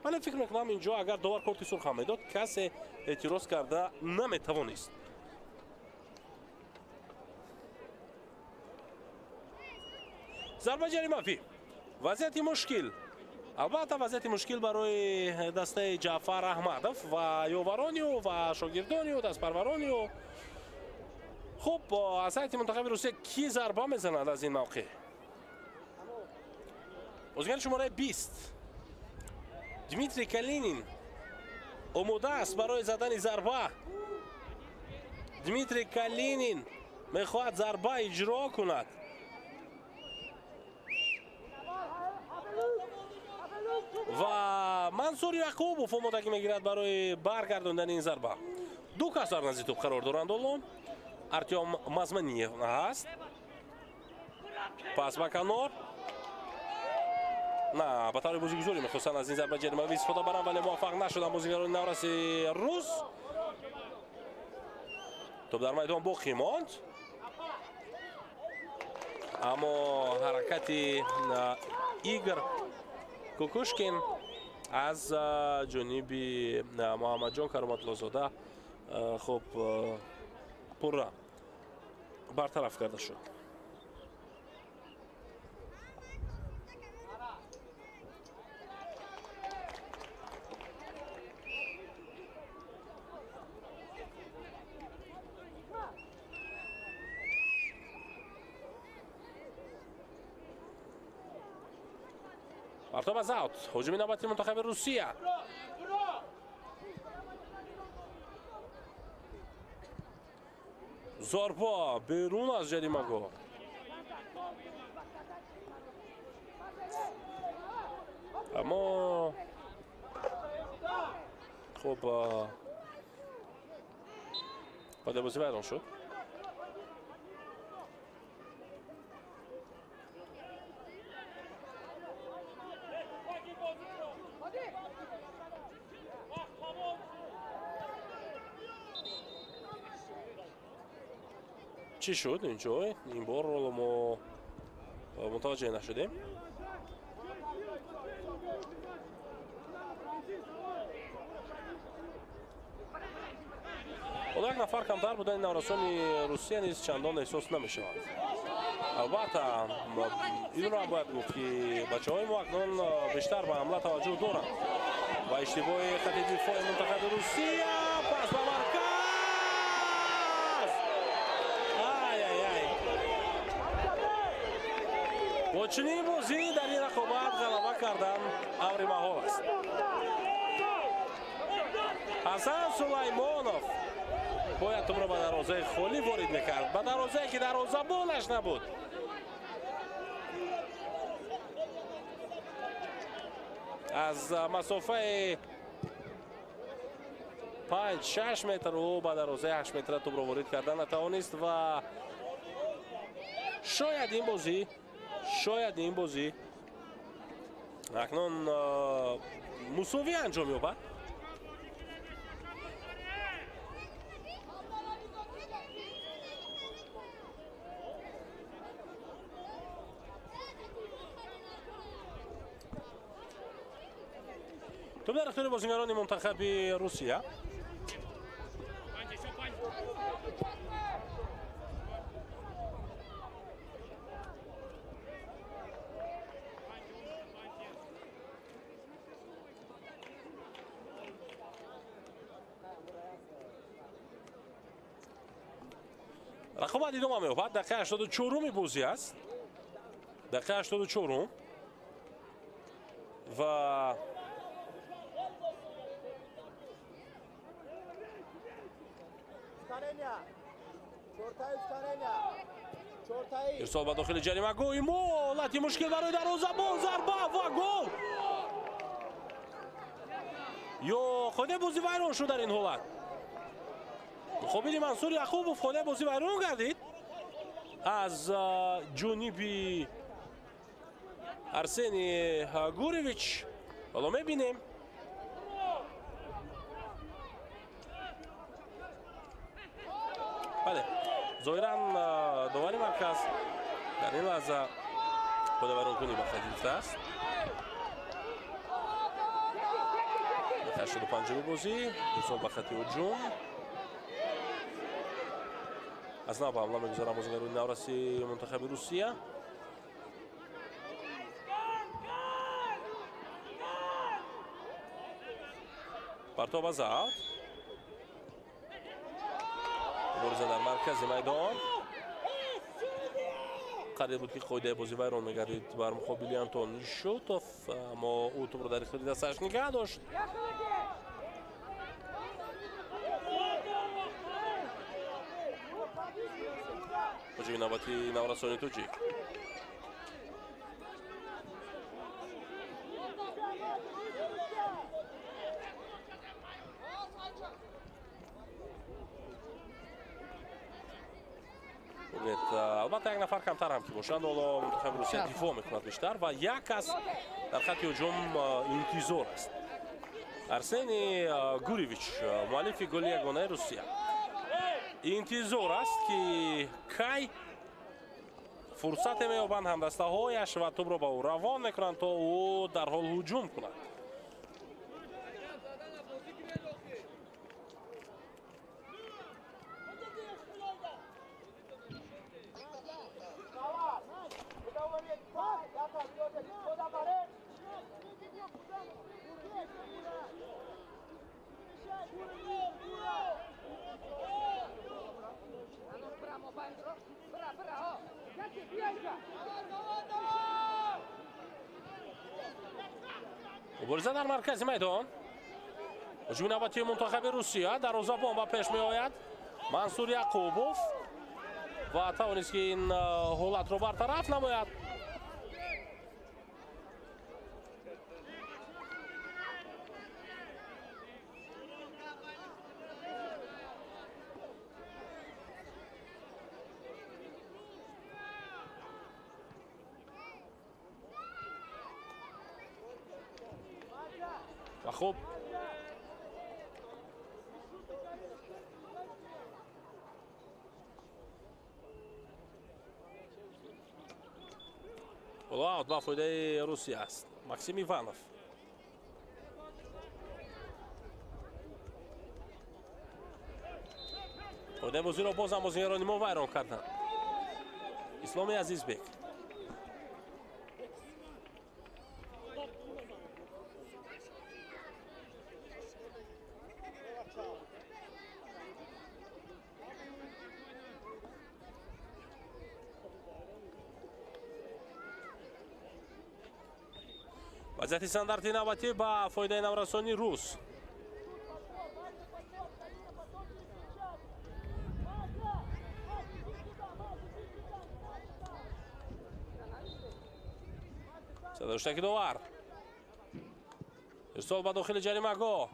Вале фикр мекунам, инҷо агар довар корти сурх ҳам медод, касе эътироз карда наметавонист. Зарба ҷаримавӣ. Вазъияти мушкил. Албатта вазъияти мушкил барои дастаи Ҷаъфар Аҳмадов ва ёварони ӯ ва шогирдони ӯ, дастпарварони ӯ. Хуб, аз ҳайати мунтахаби Русия кӣ зарба мезанад аз ин мавқеъ? Бозигари шумораи 20 Дмитрий Калинин омода аст барои задани зарба. Дмитрий Калинин мехоҳад зарба иҷро кунад. Ва Мансур Яқубов омодагӣ мегирад барои баргардондани ин зарба. Ду кас дар назди тӯб қарор доранд ҳоло. Артём Мазманиев ҳаст. Пас ба канор. На, ба таври бозигузорӣ мехостанд аз ин зарба ҷаримавӣ истифода баранд, вале муваффақ нашуданд бозигарони навраси рус. Тӯб дар майдон боқӣ монд. Аммо ҳаракати Игор Кукушкин аз ҷониби Муҳаммадҷон Кароматлозода хуб пурра бартараф карда шуд. Партоб аз аут. Ҳуҷуми навбати мунтахаби Русия. Зарба берун аз ҷаримагоҳ. Аммо хуб бозӣ вайрон шуд. Чӣ шуд инҷо? Ин бор мо мутаваҷҷеҳ нашудем. Ҳоло як нафар камтар будани наврасони Русия низ чандон эҳсос намешавад. Албатта, инро ҳам бояд гуфт, ки бачаҳои мо акнун бештар ба ҳамла таваҷҷӯҳ доранд ва иштибоҳи хати дифои мунтахаби Русия пас ба марказ. Бо чунин бозӣ дар ин рақобат ғалаба кардан амри маҳол аст. Ҳасан Сулаймонов бояд тӯбро ба дарвозаи холӣ ворид мекард, ба дарвозае ки дарвозабонаш набуд. Аз масофаи 5-6 метр ӯ ба дарвозаи 8 метра тӯбро ворид кардан натавонист ва шояд ин бозӣ акнун мусовӣ анҷом ёбад. Тӯб дар ихтиёри бозигарони мунтахаби Русия. Рақобат идома меёбад. Дақиқаи 84-уми бозӣ аст. Дақиқаи 84-ум ва ирсол ба дохили ҷаримагоҳи мо. Ҳолати мушкил барои дарвозабон, зарба ва гол. Ё хонаи бозӣ вайрон шуд дар ин ҳолат. Муқобили Мансур Яқубов хонаи бозӣ вайрон гардид аз ҷониби Арсений Гуревич. Ҳоло мебинем. Бале, зоҳиран довари марказ дар ин лаҳза қоидавайронкунӣ ба қайд гирифтааст. 85-уми бозӣ, ирсол ба хати ҳуҷум. Аз нав ба ҳамла мегузаранд бозигарони навраси мунтахаби Русия. Партоб аз аут. Мубориза дар маркази майдон. Қариб буд, ки қоидаи бозӣ вайрон мегардид бар муқобили Антон Шутов, аммо ӯ тӯбро дар ихтиёри дасташ нигаҳ дошт. Ҳуҷуми навбати наврасони тоҷик. Албатта, як нафар камтар ҳам ки бошанд, ҳоло мунтахаби Русия дифоъ мекунад бештар ва як кас дар хати ҳуҷум интизор аст. Арсений Гуревич, муаллифи голи ягонаи Русия, интизор аст, ки кай Фурсате меёбанд ҳамдастаҳояш ва тӯбро ба ӯ равон мекунанд, то ӯ дар ҳол ҳуҷум кунад. Мубориза дар маркази майдон. Ҳуҷуми навбатии мунтахаби Русия. Дарвозабон ба пеш меояд Мансур Яқубов ва тавонист, ки ин ҳолатро бартараф намояд. Ва хуб, аут ба фоидаи Русия аст. Максим Иванов. Фоидаи бозиро бозам бозигарони мо вайрон карданд. Исломи Азизбек. Вазъияти стандарти навбатӣ ба фоидаи наврасони рус. Садоштаки довар. Ирсол ба дохили ҷаримагоҳ.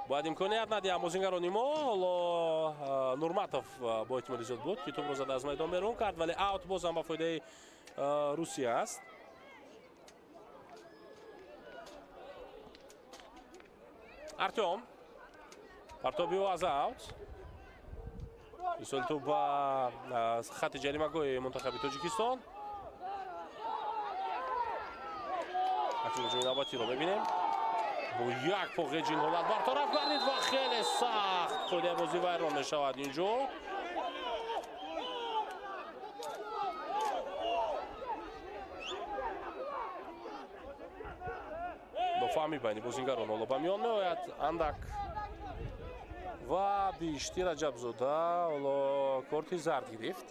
Бояд имконият надиҳам бозингарони мо. Ҳоло Нурматов бо эҳтимоли зиёд буд, ки тӯбро зада аз майдон берун кард, вале аут бозам ба фоидаи Русия аст. Артем. Партоби ӯ аз аут. Ирсоли тӯб ба хати ҷаримагоҳи мунтахаби Тоҷикистон. Акнун ҳуҷуми навбатиро мебинем. Бо як по ғеҷ ин ҳолат бартараф гардид ва хеле сахт қоидаи бозӣ вайрон мешавад инҷо. Нофаҳмӣ байни бозингарон ҳоло ба миён меояд. Андак ва Бишти Раҷабзода ҳоло корти зард гирифт.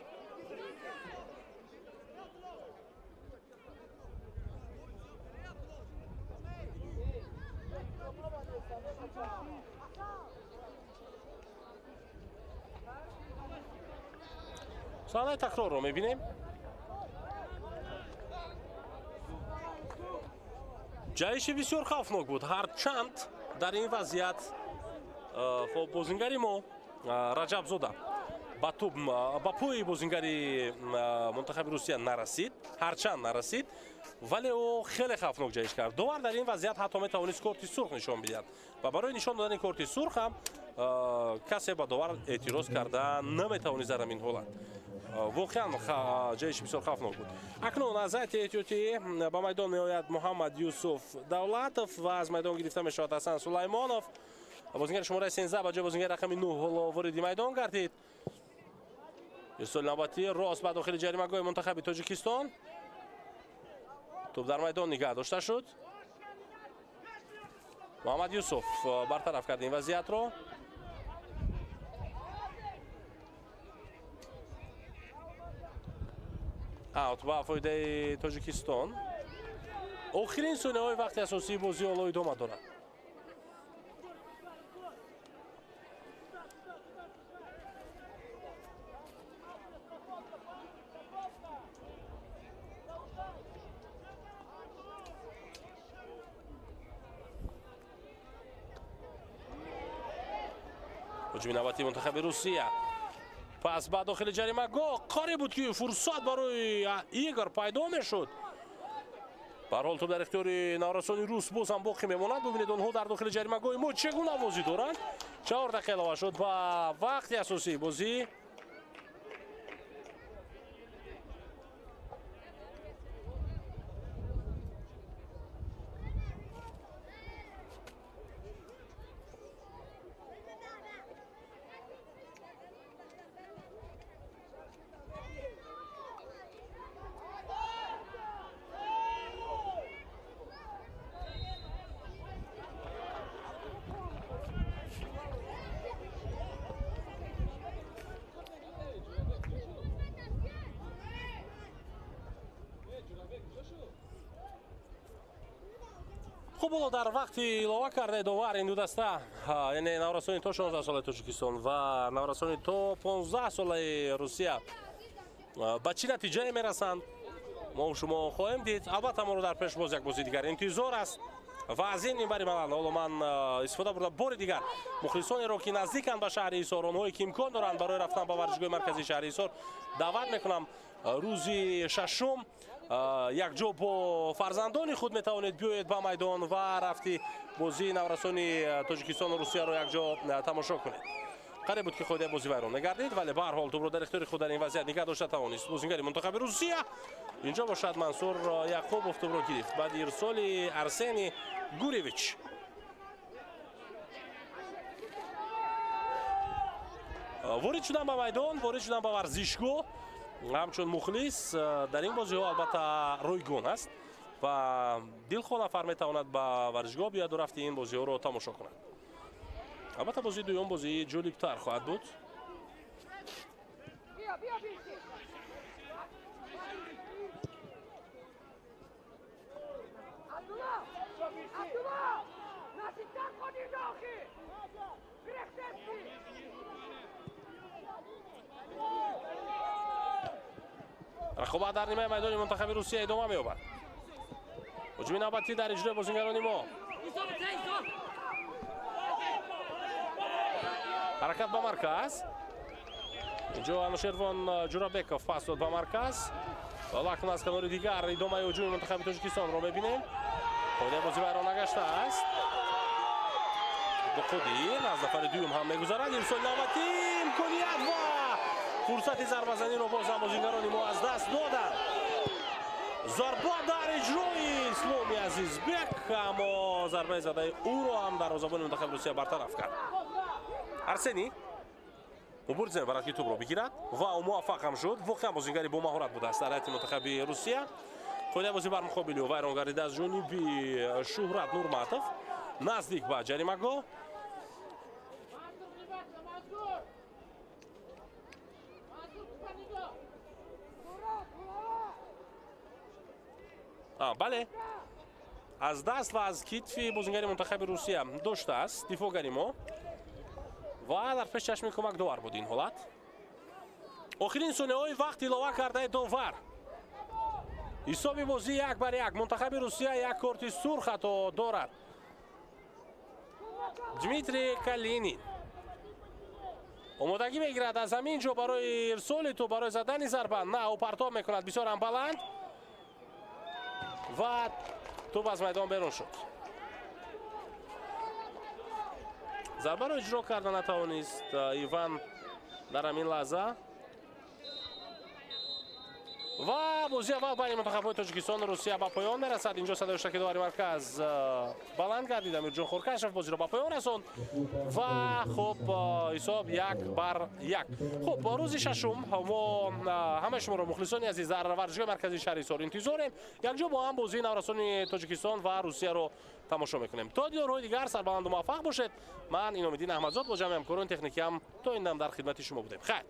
Саҳнаи такрорро мебинем. Ҷаҳиши бисёр хавфнок буд. Ҳарчанд дар ин вазъият хоб бозингари мо Раҷабзода ба тӯб ба пои бозингари мунтахаби Русия нарасид, ҳарчанд нарасид, вале ӯ хеле хавфнок ҷаҳиш кард. Довар дар ин вазъият ҳатто метавонист корти сурх нишон бидиҳад ва барои нишон додани корти сурх ҳам касе ба довар эътироз карда наметавонист дар ҳамин ҳолат. Воқеан ҷаҳиши бисёр хавфнок буд. Акнун аз ҳайати эҳтиётӣ ба майдон меояд Муҳаммад Юсуф Давлатов ва аз майдон гирифта мешавад Ҳасан Сулаймонов. Бозингари шумораи 13 ба ҷои бозингари рақами 9 ҳоло вориди майдон гардид. Ирсоли навбатӣ рост ба дохили ҷаримагоҳи мунтахаби Тоҷикистон. Тӯб дар майдон нигаҳ дошта шуд. Муҳаммад Юсуф бартараф кард ин вазъиятро. Аут ба фоидаи Тоҷикистон. Охирин сониҳои вақти асосии бозӣ ҳоло идома дорад. Ҳуҷуми навбатии мунтахаби Русия. Пас ба дохили ҷаримагоҳ қариб буд, ки фурсат барои Игор пайдо мешуд. Ба ҳар ҳол тӯб дар ихтиёри наврасони рус боз ҳам боқӣ мемонад. Бубинед, онҳо дар дохили ҷаримагоҳи мо чӣ гуна бозӣ доранд. 4 дақиқа илова шуд ба вақти асосии бозӣ. Хуб, ҳоло дар вақти илова кардаи довар ин ду даста, яъне наврасони то 16 солаи Тоҷикистон ва наврасони то 15 солаи Русия ба чӣ натиҷае мерасанд, мо шумо хоҳем дид. Албатта моро дар пеш боз як бозии дигар интизор аст ва аз ин минбари баланд ҳоло ман истифода бурда бори дигар мухлисонеро, ки наздиканд ба шаҳри Ҳисор, онҳое ки имкон доранд барои рафтан ба варзишгоҳи марказии шаҳри Ҳисор, даъват мекунам. Рӯзи шашум якҷо бо фарзандони худ метавонед биёед ба майдон ва рафти бозии наврасони Тоҷикистону Русияро якҷо тамошо кунед. Қариб буд, ки қоидаи бозӣ вайрон мегардид, вале ба ҳар ҳол тӯбро дар ихтиёри худ дар ин вазъият нигаҳ дошта тавонист бозингари мунтахаби Русия. Инҷо бошад Мансур Яқубов тӯбро гирифт баъди ирсоли Арсени Гуревич. Ворид шудан ба майдон, ворид шудан ба варзишгоҳ ҳамчун мухлис дар ин бозиҳо албатта ройгон аст ва дилхоҳ нафар метавонад ба варзишгоҳ биёяду рафти ин бозиҳоро тамошо кунад. Албатта бозии дуюм бозии ҷолибтар хоҳад буд. Рақобат дар нимаи майдони мунтахаби Русия идома меёбад. Ҳуҷуми навбатӣ дар иҷрои бозингарони мо. Ҳаракат ба марказ. Инҷо Анушервон Ҷурабеков пас дод ба марказ. Ва акнун аз канори дигар идомаи ҳуҷуми мунтахаби Тоҷикистонро мебинем. Қоидаи бозӣ вайрон нагаштааст. Қодир аз нафари дуюм ҳам мегузарад. Ирсоли навбатӣ, имконият ва фурсати зарбазаниро боз ҳам бозингарони мо аз даст доданд. Зарба дар иҷрои Исломи Азизбек, аммо зарбаи задаи ӯро ҳам дарвозабони мунтахаби Русия бартараф кард. Арсений мубориза мебарад, ки тӯбро бигирад ва ӯ муваффақ ҳам шуд. Воқеан бозингари бомаҳорат будааст дар ҳайати мунтахаби Русия. Қоидаи бозӣ бар муқобили ӯ вайрон гардида аз ҷониби Шуҳрат Нурматов наздик ба ҷаримагоҳ. Бале, аз даст ва аз китфи бозингари мунтахаби Русия доштааст дифоъгари мо ва дар пеш чашми кӯмак довар буд ин ҳолат. Охирин сонияҳои вақт илова кардаи довар. Ҳисоби бозӣ 1-1. Мунтахаби Русия як корти сурх ҳатто дорад. Дмитрий Калинин омодагӣ мегирад аз ҳамин ҷо барои ирсоли тӯб, барои задани зарба. На, ӯ партоб мекунад бисёр ҳам баланд ва тӯб аз майдон берун шуд. Зарбаро иҷро карда натавонист Иван дар ҳамин лаҳза. Ва бозии аввал байни мунтахабҳои Тоҷикистону Русия ба поён мерасад. Инҷо садои шаки довари марказ баланд гардид. Амирҷон Хуркашев бозиро ба поён расонд ва хуб, ҳисоб 1-1. Хуб, рӯзи шашум мо ҳамаи шуморо, мухлисони азиз, дар варзишгоҳи марказии шаҳри Ҳисор интизорем. Якҷо бо ҳам бозии наврасони Тоҷикистон ва Русияро тамошо мекунем. То дидорҳои дигар сарбаланду муваффақ бошед. Ман Иномиддин Аҳмадзод бо ҷамъи ҳамкорони техникиам то ин дам дар хидмати шумо будем. Хайр.